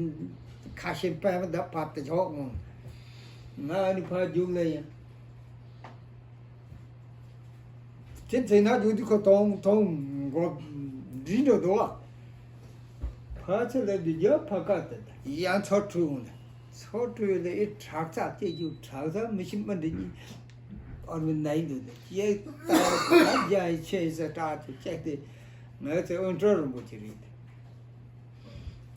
ཁ་ཤས་པད་མ་ད་ཕབ་ཏུ་ཆོག་ངོ་ང་ནི་ཕ་རྒྱུག་ལ་ཡིན། དེ་ཚེ་ན་རྒྱུ་དེ་ཁོ་མཐོང་མཐོང་མགོ་འདྲི་འགྲོ་འདུག་ཨ། ཕ་ཚེ་ལ་འདི་རྒྱ་ཕ་ཀ་དེ་དང་ཡང་ཚོ་ཁྲུ་འོང་ནས་ཚོ་ཁྲུ་ལ་ཨེ་དྲག་ཚ་སྐྱེ་རྒྱུ་དྲག་ཚ་མི་ཤི་མི་འདི་གཉིས་ཨོར་མི་ནའི་འདུག་དེ་སྐྱེ་ད་རྒྱ་ཡི་ཆེ་ས་དྲག་ཏུ་སྐྱེ་དེ་ང་ཚེ་ཨོན་ཀྲོ་རིན་པོ་ཆེ་རེད།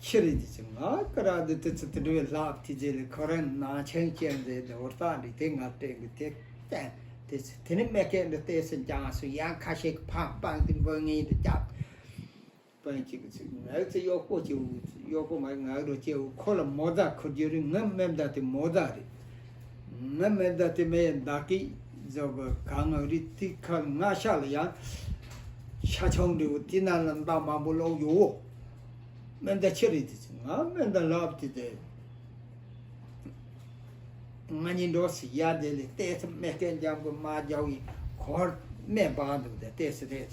ཁྱི་རེད་དེ་ཚེ་ང་ཀ་ར་འདི་དེ་ཚེ་དེ་འདྲ་བའི་ལྷག་དེ་རྗེས་ལས་ཁོ་རང་ནང་ཆེན་ཅན་རེད་དེ་འོར་སྟག་འདི་དེ་ང་སྤྲད་གི་དེ་བསྟན་དེ་ཚེ་དེ་ནི་མེ་སྐད་འདི་ལྟས་སུ་འགྱངས་སུ་ཡང་ཁ་ཤས་ཀྱི་ཕང་སྤང་དེ་འབོད་ངེས་དུ་བརྒྱབ། སྤང་གཅིག་གི་ཚེ་ང་ཚེ་གཡོག་པོ་སྐྱེ་བོ་གཡོག་པོ་མ་ང་རུ་སྐྱེ་བོ་ཁོ་ལ་མོ་རྫ་ཁུར་རྒྱུ་རེད། ང་སྨན་བདག་དེ་མོ་རྫ་རེད། ང་མེ་མདའ་དེ་མེ་མདའ་སྐད་རྫོགས་པ་གང་རི་ཏི་ཁ་ང་ཤ་ལ་ཡང་ཤ་ཆང་འདྲ་བོ་དེ་ན་ལ་མདའ་མང་པོ་ལོག་ཡོད། མེ་མདའ་ཆི་རེད་དེ་ང་མེ་མདའ་ལབ་དེ་དེ་ང་གཉིས་འགྲོ་སི་ཡ་དེ་ལས་ལྟས་ཐུབ་མེ་སྐད་འཇམ་པོ་མ་རྒྱག་གི་གོར་མེ་འབར་འདུག་དེ་ལྟས་སི་རེད།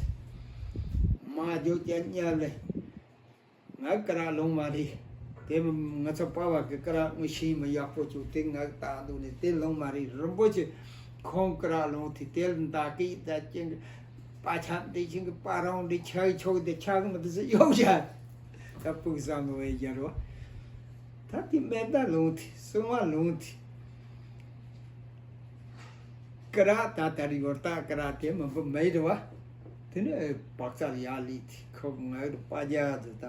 མ་རྒྱུག་ཀྱང་ཉལ་ལེ། ང་ཀ་ར་ལོང་མ་རེད། དེ་མི་ང་ཚོ་པ་བ་གི་ཀ་ར་དངོས་ཤེས་མི་ཡག་པོ་བཅུག་དེ་ང་བཏང་འདུག་ནས་དེ་ལོང་མ་རེད། རིན་པོ་ཆེ་ཁོང་ཀ་ར་ལོང་དེ་དེ་ལ་མདའ་སྐད་ད་ཅིང་གི་པ་ཆ་འདི་ཅིང་གི་པ་རོང་འདི་ཆག་ཆོག་དེ་ཆག་མི་དེ་ཟེར་ཡོང་ཤག་ད་ཕུགས་བསམ་བའི་རྒྱལ་བ་ད་དེ་མེ་མདའ་ལོང་དེ་སྲུང་བ་ལོང་དེ། ཀ་ར་ད་ད་རི་ཡོར་ད་ཀ་ར་དེ་མི་འབུ་མེད་རེད་བ། དེ་ནས་བག་ཚ་ཡར་ལི་དེ་ཁོ་ང་རུ་པ་རྒྱ་དུ་ད་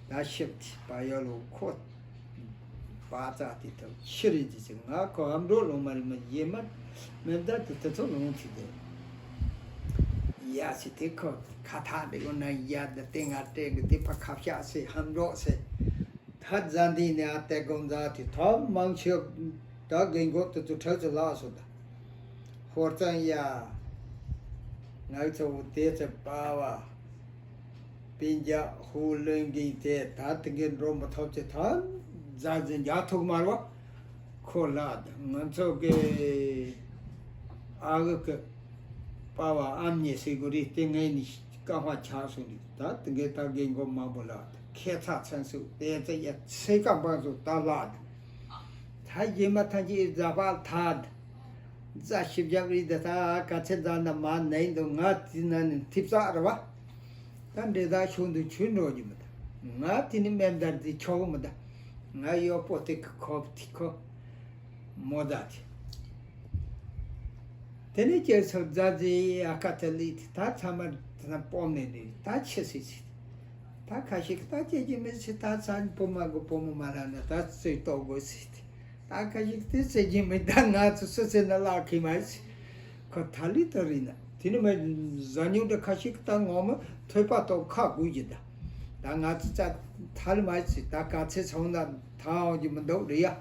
ད་ཤིབ་དེ་པ་ཡོ་ལོ་ཁོ་བག་ཚ་དེ་ད་ཤི་རེད་དེ་ཅི་ང་ཁོ་ཨམ་འགྲོ་ལོང་མ་རེད་མ་ཡེ་མ་མེ་མདའ་དེ་དེ་ཚོ་ལོང་དེ་དེ་ཡ་སི་དེ་ཁོ་ཁ་ཐག་དེ་ཡོ་ན་ཡ་ད་དེ་ང་སྤྲད་གི་དེ་ཕ་ཁ་ཤག་སེ་ཧམ་འགྲོ་སེ། ད་ཛ་འདི་ནས་ཨ་ཏེ་དགོང་ཛ་དེ་ཐོབ་མང་ཆེ་ད་རྒན་གོ་དུ་དུ་ཁྲལ་ཚུ་ལགས་སོ་ད། ཧོར་ཙང་ཡ། ངག་ཚ་བོ་དེ་ཚེ་པ་བ། པིན་རྒྱ་ཧུ་ལོན་གིན་དེ་ད་དེ་གའི་འགྲོ་མི་ཐོབ་ཅེ་ད་ཛ་ཛི་འཇག་ཐུག་མར་བ། ཁོ་ལགས་ང་ཚོ་གི་ཨ་གི་གི་པ་བ་ཨམ་ཉེ་སི་གུ་རི་དེ་ངའི་ནི་ཀ་བ་ཆགས་སོང་ནི་ད་དེ་གའི་ད་རྒན་གོ་མང་པོ་ལགས་ཁྱེད་ཚ་ཚན་སུ་དེ་ཚེ་ཡ་ཚེ་ཀ་འབངས་སུ་ད་ལགས། ད་ཡེ་མ་ཐང་ཅི་ཛ་པ་ཐ་ཛ་ཤིབ་ཞབས་རི་ད་ད་ག་ཚེ་ཛ་ན་མ་ནའི་འདུག་ང་དེ་ན་ནི་ཐིབ་ས་ར་བ། ད་འདྲེ་ད་ཤུང་དུ་ཆུ་འགྲོ་རྒྱུ་མི་ད། ང་དེ་ནི་མེ་མདའ་དེ་ཆོག་མི་ད། ང་གཡོག་པོ་དེ་གི་ཁོབ་དེ་ཁོ། མོ་ད་དེ། དེ་ནས་ཁྱེད་ཚོ་རྫ་རྫི་ཨ་ཁ་ཐ་ལི་དེ་ད་ཚང་མ་དེ་ན་སྤོམ་ནས་ནི་ད་ཆི་སི་སི། ད་ཁ་ཤས་ཀྱི་ད་ཁྱེད་ཀྱི་མི་སི་ད་ཚང་བུ་མ་གོ་བུ་མོ་མ་ར་ན་ད་རྩོད་གཏོགས་དགོས་སི་དེ། ད་ཁ་ཤས་ཀྱི་དེ་རྩོད་ཀྱི་མི་ད་ང་ཚོ་སུ་ཚེ་ན་ལག་གི་མ་སི། ཁོ་ཐ་ལི་ད་རི་ན་དེ་ནི་མི་ཟ་ཉུང་ད་ཁ་ཤས་ཀྱི་ད་ངོ་མ་ཐོས་པ་ཏོག་ཁ་དགོས་ཀྱི་ད། ད་ང་ཚོ་ཙ་ཐ་ལི་མ་སི་ད་ག་ཚེ་ཚོང་ན་ཐང་འོང་གི་མི་འདུག་རེད་ཡ།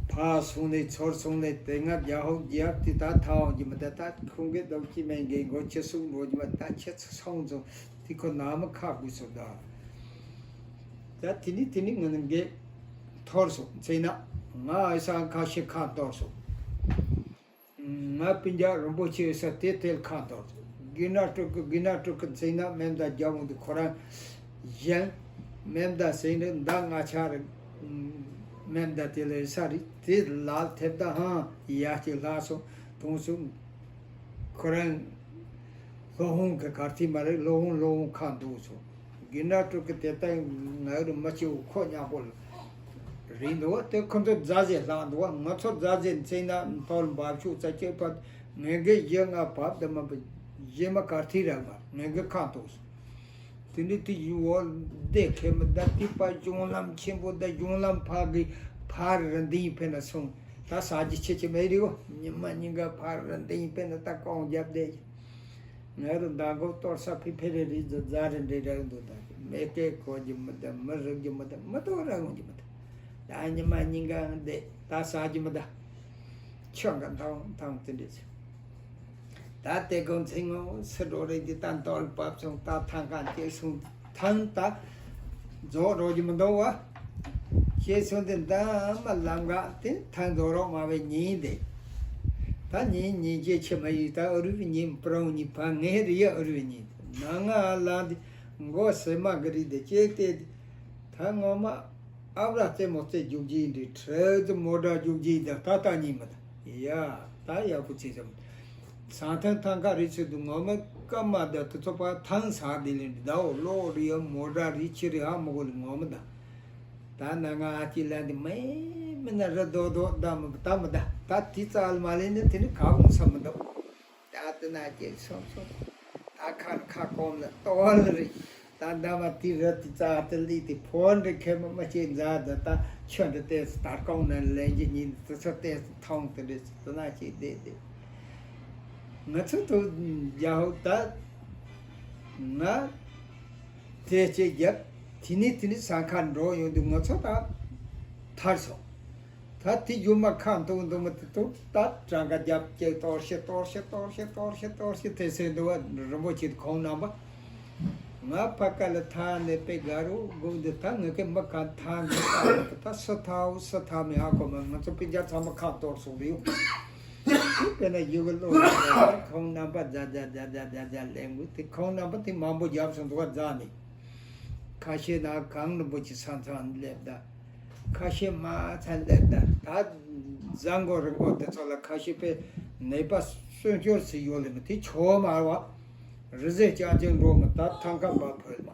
ཕར་སོང་ནས་ཚུར་སོང་ནས་དེ་སྔ་རྒྱ་ཧོ་རྒྱབ་དེ་ད་ཐང་འོང་གི་མི་ད་ད་ཁོང་གི་རྡོ་སྐྱི་མེད་འགན་གོ་ཁྱི་སུག་འགྲོ་གི་མ་ད་ཁྱི་ཚོ་སོང་ཚོ་དེ་ཁོ་ན་མི་ཁ་དགོས་སོ་ད། ད་དེ་ནི་དེ་ནི་ང་ནི་འགས་འཐོར་སོང་ཚེ་ན། ང་ཨེ་ས་ཁ་ཤས་ཁ་འཐོར་སོང་། ང་སྤུན་ཀྱག་རིན་པོ་ཆེ་ས་དེ་དེར་ཁ་འཐོར་སོང་། གི་ན་སྤྲུག་གི་གི་ན་སྤྲུག་གི་ཚེ་ན་མེ་མདའ་རྒྱབ་འོང་དུ་ཁོ་རང་བཞེངས། མེ་མདའ་ཟེར་ནི་མདའ་ང་ཆ་རེད། མེ་མདའ་དེ་ལ་ས་རེད་དེ་ལ་ཐེབས་ད་ཧང་ཡ་གཅིག་ལྷག་སོང་དུང་སོང་། ཁོ་རང་སློབ་དཔོན་གྱི་གར་ཐིག་མ་རེད། སློབ་དཔོན་སློབ་དཔོན་ཁ་འདུག་སོང་། གི་ན་སྤྲུག་གི་དེ་ལྟར་ང་རུ་མ་སྐྱེ་བོ་ཁོ་ཉག་པོ་ལ་རིང་འདུག་བ། དེ་ཁོ་ཚོ་རྫ་ཟེ་ལྷག་འདུག་བ། ང་ཚོ་རྫ་ཟེ་ཚེ་ན་མཐོལ་འབབ་ཤུགས་ཙ་སྐྱེས་པ་ངས་གི་གཞི་ང་བབ་དེ་མ་བབ་གཞི་མ་གར་ཐིག་རག་མ་ངས་གི་ཁ་འདུག་སོང་། དེ་ནི་དེ་ཡུལ་བོ་བདེ་ཁེ་མི་ད་དེ་པ་གཞུང་ལམ་ཆེན་པོ་ད་གཞུང་ལམ་ཕར་གི་ཕར་རི་འདིའི་ཕེ་ན་སོང་། ད་ས་ཅི་ཆེ་ཆེ་མེད་རིག་གོ། ཉི་མ་ཉིན་ག་ཕར་རི་འདིའི་ཕེ་ན་ད་གོང་རྒྱབ་བསྡད་ཀྱི། ང་རུ་མདའ་མགོ་གཏོར་ས་ཕི་ཕེ་རེ་རི་རྫ་རི་འདྲེ་རག་འདུག་ད་མེ་སྐད་གོ་རྒྱུ་མི་ད་མི་རིག་རྒྱུ་མི་ད་མི་ཏོ་རག་འོང་རྒྱུ་མི་ད། ད་ཉི་མ་ཉིན་ག་བསྡད་ད་ས་ཅི་མི་ད། ཆོ་འགའ་འཐང་འཐང་དེ་འདྲས་ཟེར། ད་དེ་གོང་ཚེ་ངོ་སི་འགྲོ་རེད་དེ་ད་འདོལ་བབས་སོང་ད་ཐང་ག་སྐྱེ་སོང་ཐང་ད་རྫོགས་འགྲོ་གི་མི་འདུག་བ། སྐྱེ་སོང་དེ་ད་མ་ལམ་ག་དེ་ཐང་རྫོགས་རོགས་མ་བའི་ཉིན་དེ། ད་ཉིན་ཉིན་སྐྱེ་ཆེ་མ་ཡིན་ད་ཨ་རུ་བའི་ཉིན་པྲོང་ཉིན་ཕ་ངེ་རི་ཡ་ཨ་རུ་བའི་ཉིན་དེ་ན་ང་ལ་འདི་མགོ་སེ་མ་གི་རི་དེ་སྐྱེ་དེ་ད་ངོ་མ། ཨབ་ར་རྩེད་མོ་རྩེ་རྒྱུག་རྒྱུ་ཡིན་དུས་ཁྲལ་དུ་མོ་ཌ་རྒྱུག་རྒྱུ་ཡིན་དུས་ད་ལྟ་ཉིན་མི་ད་ཡ་ད་ཡག་པོ་བྱེད་ཙམ། ས་ཐང་ཐང་ཁ་རི་ཚོད་དུ་ངོ་མ་སྐར་མ་ད་དུ་ཚོ་པ་ཐང་ས་དེ་ལས་ད་འོ་ལོ་རི་ཡ་མོ་ཌ་རི་ཆི་རི་ཧ་མོ་གོ་ལི་ངོ་མི་ད། ད་ན་ང་ཨ་ཅི་ལ་འདི་མེ་མི་ན་རི་རྡོ་རྡོ་ད་མི་ད་མི་ད་ད་དེ་ཙ་ལ་མ་ལས་ནི་དེ་ནི་ག་འོང་ས་མི་འདུག་ད་དེ་ན་ཅེས་སོང་སོང་། ད་ཁར་ཁ་སྐོམ་ལ་ལྟོ་བ་ལ་རེད། ད་འདམ་མ་དེ་རི་དེ་རྩ་དེ་ལི་དེ་ཕོ་འདྲི་ཁེ་མ་མ་ཅེས་མཛའ་ད་ད་ཆོས་འདི་ལྟས་སུ་དར་ཀོང་ན་ལེན་གྱི་ཉིན་དེ་ཚོ་ལྟས་སུ་ཐོང་དེ་རེད་དེ་ན་ཅེས་བསྡད་དེ། ང་ཚོ་དུ་རྒྱ་ཧོ་ད་ང་དེ་ཅེས་རྒྱབ་དེ་ནི་དེ་ནི་ས་ཁར་འགྲོ་ཡོང་དུས་ང་ཚོ་ད་ཐར་སོང་། ད་དེ་ཡུལ་མ་ཁ་འཐུང་འདུག་མི་དེ་དུ་ད་གྲངས་ཀ་རྒྱབ་ཀྱི་གཏོར་ཤི་གཏོར་ཤི་གཏོར་ཤི་གཏོར་ཤི་གཏོར་ཤི་དེ་སེ་འདུག་བ། རིན་པོ་ཆེ་ཁོང་རྣམ་པ་ང་ཕ་ཀ་ལ་ཐ་ནས་པེ་དགའ་རུ་སྒུག་འདི་ད་ངས་ཀྱི་མི་ཁ་ཐ་ནས་ད་སུ་ཐའོ་སུ་ཐ་མི་ཧ་གོ་མ་ང་ཚོ་སྤུན་ཀྱག་ཚང་མ་ཁ་གཏོར་སོང་རེད། དཔེར་ན་ཡུལ་གི་བློ་ཁོང་རྣམ་པ་རྫ་རྫ་རྫ་རྫ་རྫ་ལེན་དགོས་དེ་ཁོང་རྣམ་པ་དེ་མང་པོ་རྒྱབ་སོང་འདུག་བ་རྫ་ནས། ཁ་ཤས་ན་གངས་རིན་པོ་ཆེ་ས་མཚམས་སླེབས་ད། ཁ་ཤས་མ་ཚད་སླེབས་ད། ད་གཟའ་འགོ་རི་འགོ་དེ་ཚོ་ལ་ཁ་ཤས་པས་ནད་པ་གསོན་སྐྱོར་ཟེར་ཡོད་ལེ་མི་དེ་ཆོ་མ་བ། རི་ཟས་ཅག་ཅིག་འགྲོ་མི་ད་ཐང་ཁ་འབབ་ཕོད་མ།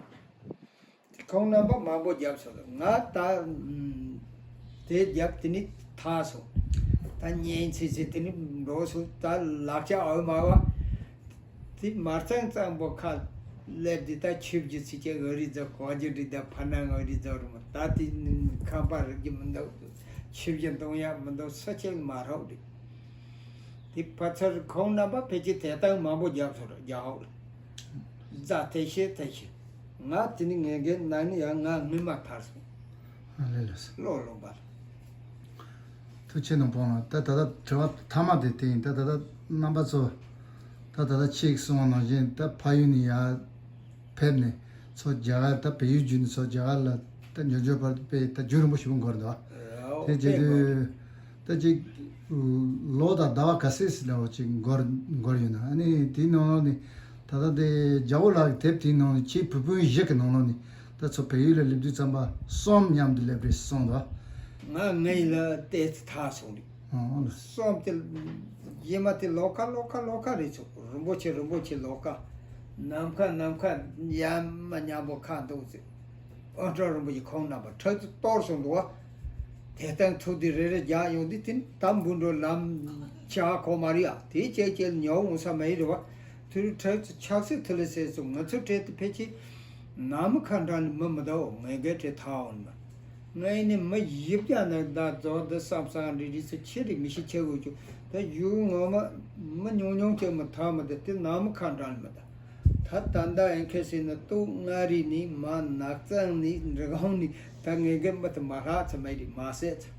ཁོང་རྣམ་པ་མང་པོ་རྒྱབ་སོང་ང་ད། དེ་རྒྱབ་དེ་ནི་ཐག་སོང་། ད་གཉེན་ཚེ་ཚེ་དེ་ནི་འགྲོ་སོང་ད་ལག་ཆ་འོས་མ་བ། དེ་མ་གཙང་གཙང་པོ་ཁ་སླེབས་དེ་ད་ཆིབས་ཀྱི་ཚིག་ཅེ་འོ་རི་རྫ་གོ་རྒྱུ་རི་ད་ཕ་ནང་འོ་རི་རྫ་རུ་མ་ད་དེ་ཁང་པ་རིག་རྒྱུ་མི་འདུག་ཆིབས་ཀྱི་འདོང་ཡག་མི་འདུག་ས་ཆེན་མ་རོགས་རེད། དེ་ཕ་ཚར་ཁོང་རྣམ་པ་ཕལ་ཆེར་དེ་ལྟར་མང་པོ་རྒྱབ་སོང་ར་རྒྱ་ཧོག་ལ། རྫ་དེ་ཤེས་དེ་ཤེས། ང་དེ་ནི་ངས་འགན་ནང་ནི་ཡང་ང་སྔོན་མ་ཐར་སོང་། ཨ་ལེ་ལེ་སོ། བློ་ལོངས་པར། ཐུགས་ཆེ་ནང་པོ་ལ་ད་ད་ལྟ་དྲི་བ་མཐའ་མ་དེ་དེ་ཡིན། ད་ད་ལྟ་རྣམ་པ་ཚོ་ད་ད་ལྟ་ཆེས་གསུང་བ་ནང་བཞིན་ད་ཕ་ཡུལ་ནས་ཡར་ཕེབས་ནས་ཚོ་རྒྱ་གར་ད་བལ་ཡུལ་བརྒྱུད་ནས་ཚོ་རྒྱ་གར་ལ་ད་འབྱོར་འབྱོར་བར་དུ་དཔེ་ད་རྒྱུན་རིང་པོ་ཞིག་འགོར་འདུག་དེ་བྱེད་དུས་ད་ཅིག་ལོ་དང་ཟླ་བ་ག་ཚོད་ཟིན་འདྲ་བོ་ཅིག་འགོར་འགོར་ཡོད་ན། ཨ་ནི་དེའི་ནང་ལོགས་ནས་ད་ལྟ་དེ་རྒྱལ་པོ་ལགས་ཀྱི་དེབ་དེའི་ནང་ནས་ཁྱེད་བུ་སྤུན་བཞི་གི་ནང་ལོགས་ནས་ད་ཚོ་བལ་ཡུལ་ལ་སླེབས་དུས་ཙམ་པ་གསུམ་མཉམ་དུ་སླེབས་རེད་གསུངས་འདུག་ང་ངའི་ལ་བལྟས་ཚེ་ཐག་སོང་རེད། ཨང་ཨང་ལ། གསུམ་དེ་རྗེས་མ་དེ་ལོ་ཁ་ལོ་ཁ་ལོ་ཁ་རེད་ཚོ། རིན་པོ་ཆེ་རིན་པོ་ཆེ་ལོ་ཁ། ནམ་མཁའ་ནམ་མཁའ་ཡ་མ་མཉམ་པོ་ཁ་འདུག་ཚེ། ཨོ་སྤྲང་རིན་པོ་ཆེ་ཁོང་རྣམ་པ་ཁྲག་ཏུ་གཏོར་སོང་འདུག་བ། དེ་ལྟར་ཐུག་དེ་རེ་རེ་རྒྱག་ཡོང་དུས་དེ་ད་འབུ་འགྲོ་ལམ་ཆག་གོ་མ་རེད་ཡ། དེ་བྱས་བྱས་ཉོ་འོང་ས་མ་ཡིན་རེད་བ། དུ་རུ་ཁྲག་ཏུ་ཆག་སེ་ཐུ་ལེ་སེ་སོང་། ང་ཚོ་གྲས་དེ་ཕལ་ཆེར་ནམ་མཁའ་འགྲམ་ནས་མི་མི་འདའ་འོ་ངས་གའི་གྲས་ཐག་འོང་མ། ངས་ནི་མི་བཞི་བརྒྱ་ནས་ད་རྫོགས་འདི་བསམ་བསམ་རེ་རེ་ཚོ་ཆེ་རེ་མི་ཤི་ཆེ་འོས་ཀྱོ། ད་ཡུལ་ངོ་མ་མི་ཉུང་ཉུང་ཅིག་མི་ཐག་མི་འདའ་དེ་ནམ་མཁའ་འགྲམ་ནས་མི་འདའ། ད་ད་ལྟ་ཨེ་ཁེ་སི་ནི་ཏུ་མངའ་རིས་ནི་མ་ནག་ཚང་ནི་འབྲི་གུང་ནི་ད་ངས་གི་མི་ཐུབ་མ་ལྷག་ཚ་མེད་རི་མ་ཟད་ཚ།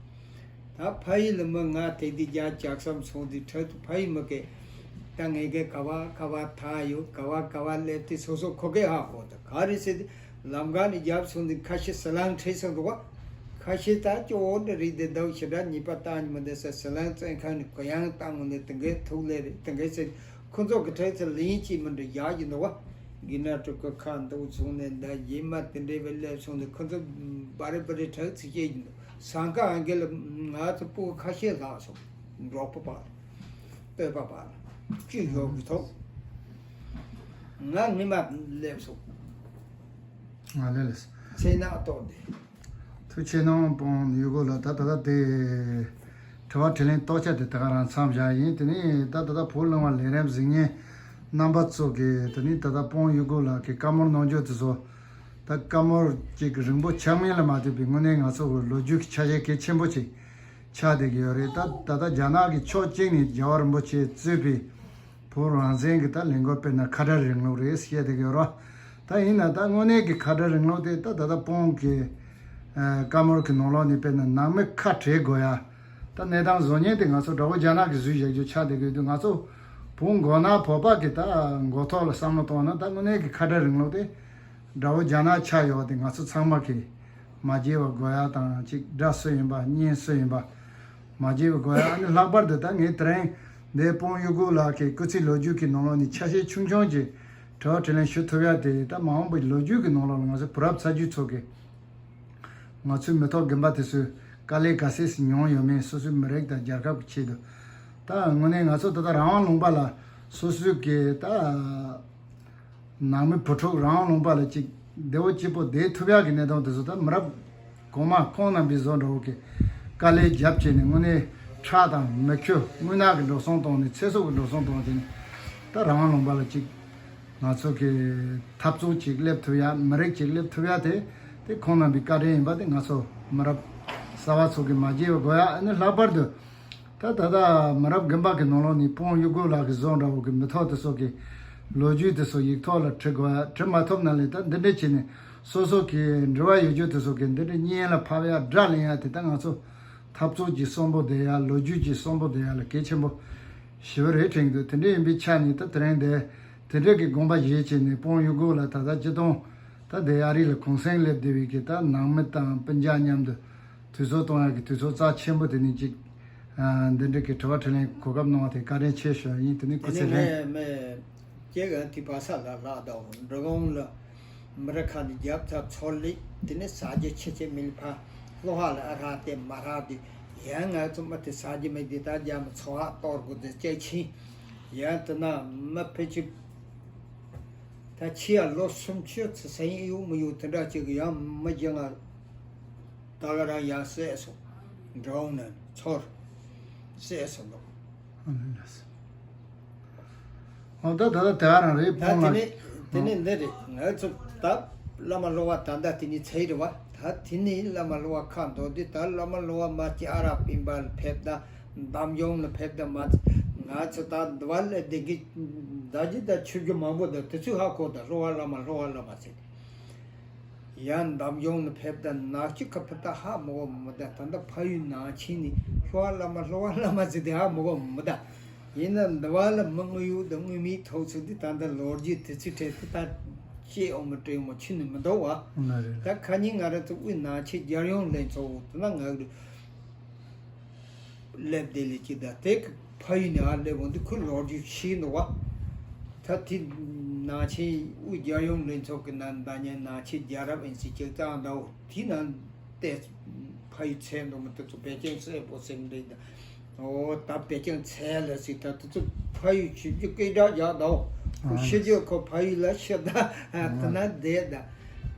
ད་ཕ་ཡུལ་ལ་མི་ང་དེ་དུས་རྒྱ་ལྕགས་ཟམ་སོང་དུས་འཕྲལ་དུ་ཕ་ཡུལ་མི་གས་ད་ངས་གི་ག་བ་ག་བ་ཐག་ཡོད་ག་བ་ག་བ་སླེབས་ཏེ་སོ་སོ་ཁོ་གས་ཧ་གོ་ད་ག་རེ་ཟེར་དུས་ ལམ་ཁ་ནས་རྒྱབ་སོང་ནས་ཁ་ཤས་ཟི་ལིང་ཁྲིད་སོང་འདུག་བ། ཁ་ཤས་ད་སྐྱོ་བོ་འདྲ་རེད་དེ། འདུག་ཞེ་དྲག་ཉེས་པ་བཏང་ནི་མི་འདུག་ཟེར། ཟི་ལིང་བཙོན་ཁང་ནས་གུ་ཡངས་བཏང་ངོ་ནས་དེ་འགའི་ཐུག་ལེ་རེད། དེ་འགའི་ཟེར། ཁོ་ཚོ་གི་ཁྲིད་ཚེ་ལིང་ཅིག་མི་འདྲ་བཞག་གི་འདུག་བ། གི་ན་ཕྲུ་གུ་ཁ་འདུག་སོང་ནས་འདི་ཡིན་མ་དེ་འདྲའི་བའི་སླེབས་སོང་ནས་ཁོ་ཚོ་བ་རི་བ་རི་ཁྲིད་ཚེ་སྐྱེ་གི་འདུག་ཟངས་དཀར་ཨང་ཀི་ལ་ང་ཚོ་སྤུ་གུ་ཁ་ཤས་ལྷག་སོང་། འབྲོག་པ་པ་ལ། སྟོད་པ་པ་ལ་སྐྱིད་ཡོད་གི་ཐོག་ང་ངི་མ་སླེབས་སོང་། ང་ལས་ལས། ཚེ་ན་ཏོག་འདི། ཐུགས་ཆེ་གནང་། སྤོང་ཡུལ་སྐོར་ལ་ད་ད་ལྟ་དེ་དྲི་བ་དྲིས་ལན་རྟོག་འཆར་དེ་ད་ག་རང་མཚམས་བཞག་ཡིན། དེ་ནས་ད་ད་ལྟ་བོད་གླིང་བ་ལས་རིམ་གཟིགས་མཁན་རྣམ་པ་ཚོ་གིས་དེ་ནས་ད་ལྟ་སྤོང་ཡུལ་སྐོར་ལ་གི་བཀའ་མོལ་གནང་རྒྱུ་དེ་ཚོ་ད་བཀའ་མོལ་ཅིག་རིང་པོ་ཆགས་མིན་ལ་མ་ལྟོས་པའི་དངོས་གནས་ང་ཚོ་གི་ལོ་རྒྱུས་ཀྱི་ཆ་ཤས་གལ་ཆེན་པོ་ཅིག་ཆགས་བསྡད་ཀྱི་ཡོད་རེད། ད་ད་ལྟ་རྒྱ་ནག་གི་ཕྱོགས་གཅིག་ནས་རྒྱལ་བ་རིན་པོ་ཆེ་གཙོས་པའི་བོད་རང་བཙན་གྱི་ད་ལས་འགུལ་དཔེར་ན་ཁ་བྲལ་རིང་ལུགས་རེད་བཤད་བསྡད་ཀྱི་ཡོད་རེད། ད་ཡིན་ན་ད་དངོས་གནས་ཀྱི་ཁ་བྲལ་རིང་ལུགས་དེ་ད་ད་ལྟ་སྤོང་གི་ཨ་བཀའ་མོལ་གྱི་ནང་ལོགས་ནས་དཔེར་ན་ནང་མི་ཁ་བྲལ་དགོས་ཡ། ད་གནས་སྟངས་བཟོ་མཁན་དེ་ང་ཚོ་དགྲ་བོ་རྒྱ་ནག་གིས་བཟོས་བཞག་རྒྱུ་ཆགས་བསྡད་ཀྱི་ཡོད་དུས། ང་ཚོ་བོད་མགོ་ནག་བོད་པ་གི་ད་མགོ་ཐོག་ལ་བསམ་བློ་གཏོང་ན་ད་དངོས་གནས་ཀྱི་ཁ་བྲལ་རིང་ལུགས་དེ་དགྲ་བོ་རྒྱ་ནག་ཆགས་ཡོད་པ་དེ་ང་ཚོ་ཚང་མ་གིས་མ་བརྗེད་པ་དགོས་ཡ་དང་། ཅིག་དགྲ་སུ་ཡིན་པ་གཉེན་སུ་ཡིན་པ་མ་བརྗེད་པ་དགོས་ཡ། ཨ་ནི་ལྷག་པར་དུ་ད་ངས་དེ་རིང་འདིར་སྤོང་ཡུལ་སྐོར་ལགས་ཀྱི་སྐུ་ཚེ་ལོ་རྒྱུས་ཀྱི་ནང་ལོགས་ནས་ཆ་ཤས་ཆུང་ཆུང་ཅིག་དྲི་བ་དྲིས་ལན་ཞུ་ཐུབ་ཡ་དེ་ད་མ་འོངས་པའི་ལོ་རྒྱུས་ཀྱི་ནང་ལོགས་ལ་ང་ཚོ་བུ་རབས་ཚ་རྒྱུད་ཚོ་གིས་ང་ཚོའི་མི་ཐོག་རྒན་པ་དེ་ཚོས་དཀའ་ལས་ག་ཚད་ཅིག་མྱོང་ཡོད་མེད། སོ་སོའི་མི་རིགས་དང་རྒྱལ་ཁབ་ཀྱི་ཆེད་དུ། ད་དངོས་གནས་ང་ཚོ་ད་ལྟ་རང་དབང་ལུང་པ་ལ་སོ་སོའི་གི་ད་ནང་མི་བུ་ཕྲུག་རང་དབང་ལུང་པ་ལ་ཅིག་བདེ་བོ་སྐྱིད་པོ་བསྡད་ཐུབ་ཡག་གི་གནས་སྟངས་དེ་ཚོ་ད་མི་རབས་གོང་མ་ཁོང་རྣམ་པའི་བཟོ་འདྲ་བོ་གི་དཀའ་ལས་བརྒྱབ་བྱས་ནས་དངོས་གནས་ཁྲག་དང་མི་ཁྱོ་རྔུལ་ནག་གི་འགྲོ་སོང་བཏང་ནས་ཚེ་སྲོག་གི་འགྲོ་སོང་བཏང་བྱས་ནས་ད་རང་དབང་ལུང་པ་ལ་ཅིག་ང་ཚོ་གི་འཐབ་རྩོད་ཅིག་སླེབས་ཐུབ་ཡ། མི་རིགས་ཅིག་སླེབས་ཐུབ་ཡ་དེ་དེ་ཁོང་རྣམ་པའི་བཀའ་དྲིན་ཡིན་པ་དེ་ང་ཚོ་མི་རབས་གསར་པ་ཚོ་གི་མ་བརྗེད་པ་དགོས་ཡ། ཨ་ནི་ལྷག་པར་དུ་ད་ད་ལྟ་མི་རབས་རྒན་པ་གི་ནང་ལོགས་ནས་སྤོང་ཡུལ་སྐོར་ལགས་ཀྱི་བཟོ་འདྲ་བོ་གི་མི་ཐོག་དེ་ཚོ་གི་ལོ་རྒྱུས་དེ་ཚོ་ཡིག་ཐོག་ལ་བྲི་དགོས་ཡ། བྲི་མ་ཐུབ་ན་ལས་ད་འདི་འདྲ་བྱས་ནས་སོ་སོ་གི་འབྲེལ་བ་ཡོད་རྒྱུ་དེ་ཚོ་གི་འདི་འདྲ་བརྙན་ལ་ཕབ་ཡ་སྒྲ་ལེན་ཡ་དེ་ད་ང་ཚོ་འཐབ་རྩོད་ཀྱི་གསོན་པོ་བསྡད་ཡ། ལོ་རྒྱུས་ཀྱི་གསོན་པོ་བསྡད་ཡ་ལ་གལ་ཆེན་པོ་ཞེ་པོ་རེད་དྲན་གྱི་འདུག་དེ་འདྲ་ཡིན་པའི་ཆ་ནས་ད་དེ་རིང་འདི་དེ་འདྲ་གི་དགོངས་པ་བཞེས་བྱས་ནས་སྤོང་ཡུལ་སྐོར་ལ་ད་ལྟ་སྤྱི་དོན་ད་འདི་ཨ་རི་ལ་གུང་སེང་སླེབས་བསྡད་པའི་གི་ད་ནང་མི་དང་སྤུན་ཀྱག་མཉམ་དུ་དུས་ཚོད་གཏོང་ཡག་གི་དུས་ཚོད་རྩ་ཆེན་པོ་དེ་ནི་ཅིག་ཨ་འདི་འདྲ་གི་དྲི་བ་དྲིས་ལན་གོ་སྐབས་གནང་བ་དེ་བཀའ་དྲིན་ཆེ་ཞུ་ཡ་ཡིན། དེ་ནི་སྐུ་དེ་ཚེ་རིང་། ངས་མི་སྐྱེ་ག་དེ་བ་ས་ལ་ལག་དང་འབྲི་གུང་ལ་མི་ར་ཁ་ནས་རྒྱབ་ཚ་ཚོར་ལེ། དེ་ནི་ས་རྒྱ་ཆེ་ཆེ་མིལ་ཕ་ལྷོ་ཧ་ལ་ཨ་ར་དེ་མ་ར་དེ་ཡང་ང་ཚོ་མི་དེ་ས་རྒྱ་མི་དེ་ད་རྒྱ་མི་ཚོ་ཧ་གཏོར་དགོས་དེ་སྐྱེ་ཆེན་ཡང་དེ་ན་མི་ཕལ་ཆེར་ད་ཕྱི་ཡ་ལོ་སུམ་ཅུ་ཚེ་སེང་ཡོད་མི་ཡོད་དེ་འདྲ་ཅིག་ཡང་མི་རྒྱ་ང་ད་ག་རང་ཡང་བསད་སོང་། འགྲོ་འོང་ནས་ཚོར་བསད་སོང་ལོ། ཨོ་ད་ད་ད་དེ་ག་རང་རེད། ད་སྤོང་དེ་ལ། ནི་དེ་ནི་འདི་རེད། ང་ཚོ་ད་བླ་མ་བསླུ་བ་ད་ལྟ་དེ་ནི་ཚེ་རེད་བ། ད་དེ་ནི་བླ་མ་བསླུ་བ་ཁ་འདོགས་དུས་ད་བླ་མ་བསླུ་བ་མ་སྐྱེ་ཨ་ར་སྤེན་པ་ལ་ཕེབས་ད་འདམ་ཡོང་ལ་ཕེབས་ད་མ་ང་ཚོ་ད་འདི་བ་ལས་བདེ་གི་ད་ཅི་ད་ཆོས་རྒྱུ་མང་པོ་ད་དེ་ཚོས་ཧ་གོ་ད་བསླུ་བ་བླ་མ་བསླུ་བ་བླ་མ་ཚེ། ཡང་འདམ་ཡོང་ནི་ཕེབས་ད་ནག་ཅིག་ག་ཕེབས་ད་ཧ་མི་གོ་མི་ད། ད་ད་ཕ་ཡུལ་ནང་ཆེན་ནི་བསླུ་བ་བླ་མ་བསླུ་བ་བླ་མ་ཟེར་དེ་ཧ་མི་གོ་མི་ད། ཡིན་ན་འདི་བ་ལ་མི་དངོས་ཡོད་ད་དངོས་མེད་ཐོག་ཚུད་དེ་ད་ད་ལོ་རྒྱུས་དེ་ཚོའི་གྲས་དེ་ད་ཅེས་འོ་མི་སྤྲད་མོ་ཆུ་ནི་མི་འདུག་བ། ད་ཁ་ཉིན་ང་རང་ཚོ་དབུས་ནང་ཆེན་རྒྱལ་ཡོངས་ལྷན་ཚོགས་དེ་ན་ང་རུ། སླེབས་བསྡད་ལས་ཀྱི་ད་དེ་གི་ཕ་ཡུལ་ནས་ཨ་སླེབས་འོང་དུས་ཁོས་ལོ་རྒྱུས་ཤེས་འདུག་བ། ད་དེ་ནང་ཆེན་དབུས་རྒྱལ་ཡོངས་ལྷན་ཚོགས་ཀྱི་ནང་ཟླ་ཉིན་ནང་ཆེན་རྒྱལ་རབས་ཨིན་ཟེར་ཅིག་བཏང་འདུག་དེ་ནང་བལྟས་ཕ་ཡུལ་ཚད་འདུག་མི་དེ་ཚོ་བེ་ཅིང་སེ་པོ་སེམས་འདྲེ་ད། ཨོ་ད་བེ་ཅིང་ཚད་ལ་ཟེར་ད་དེ་ཚོ་ཕ་ཡུལ་ཆུབ་རྒྱུ་སྐད་གྲགས་རྒྱག་འདུག་ཁོ་ཤི་རྒྱུ་ཁོ་ཕ་ཡུལ་ལ་ཤི་ད་དེ་ན་བསྡད་ད།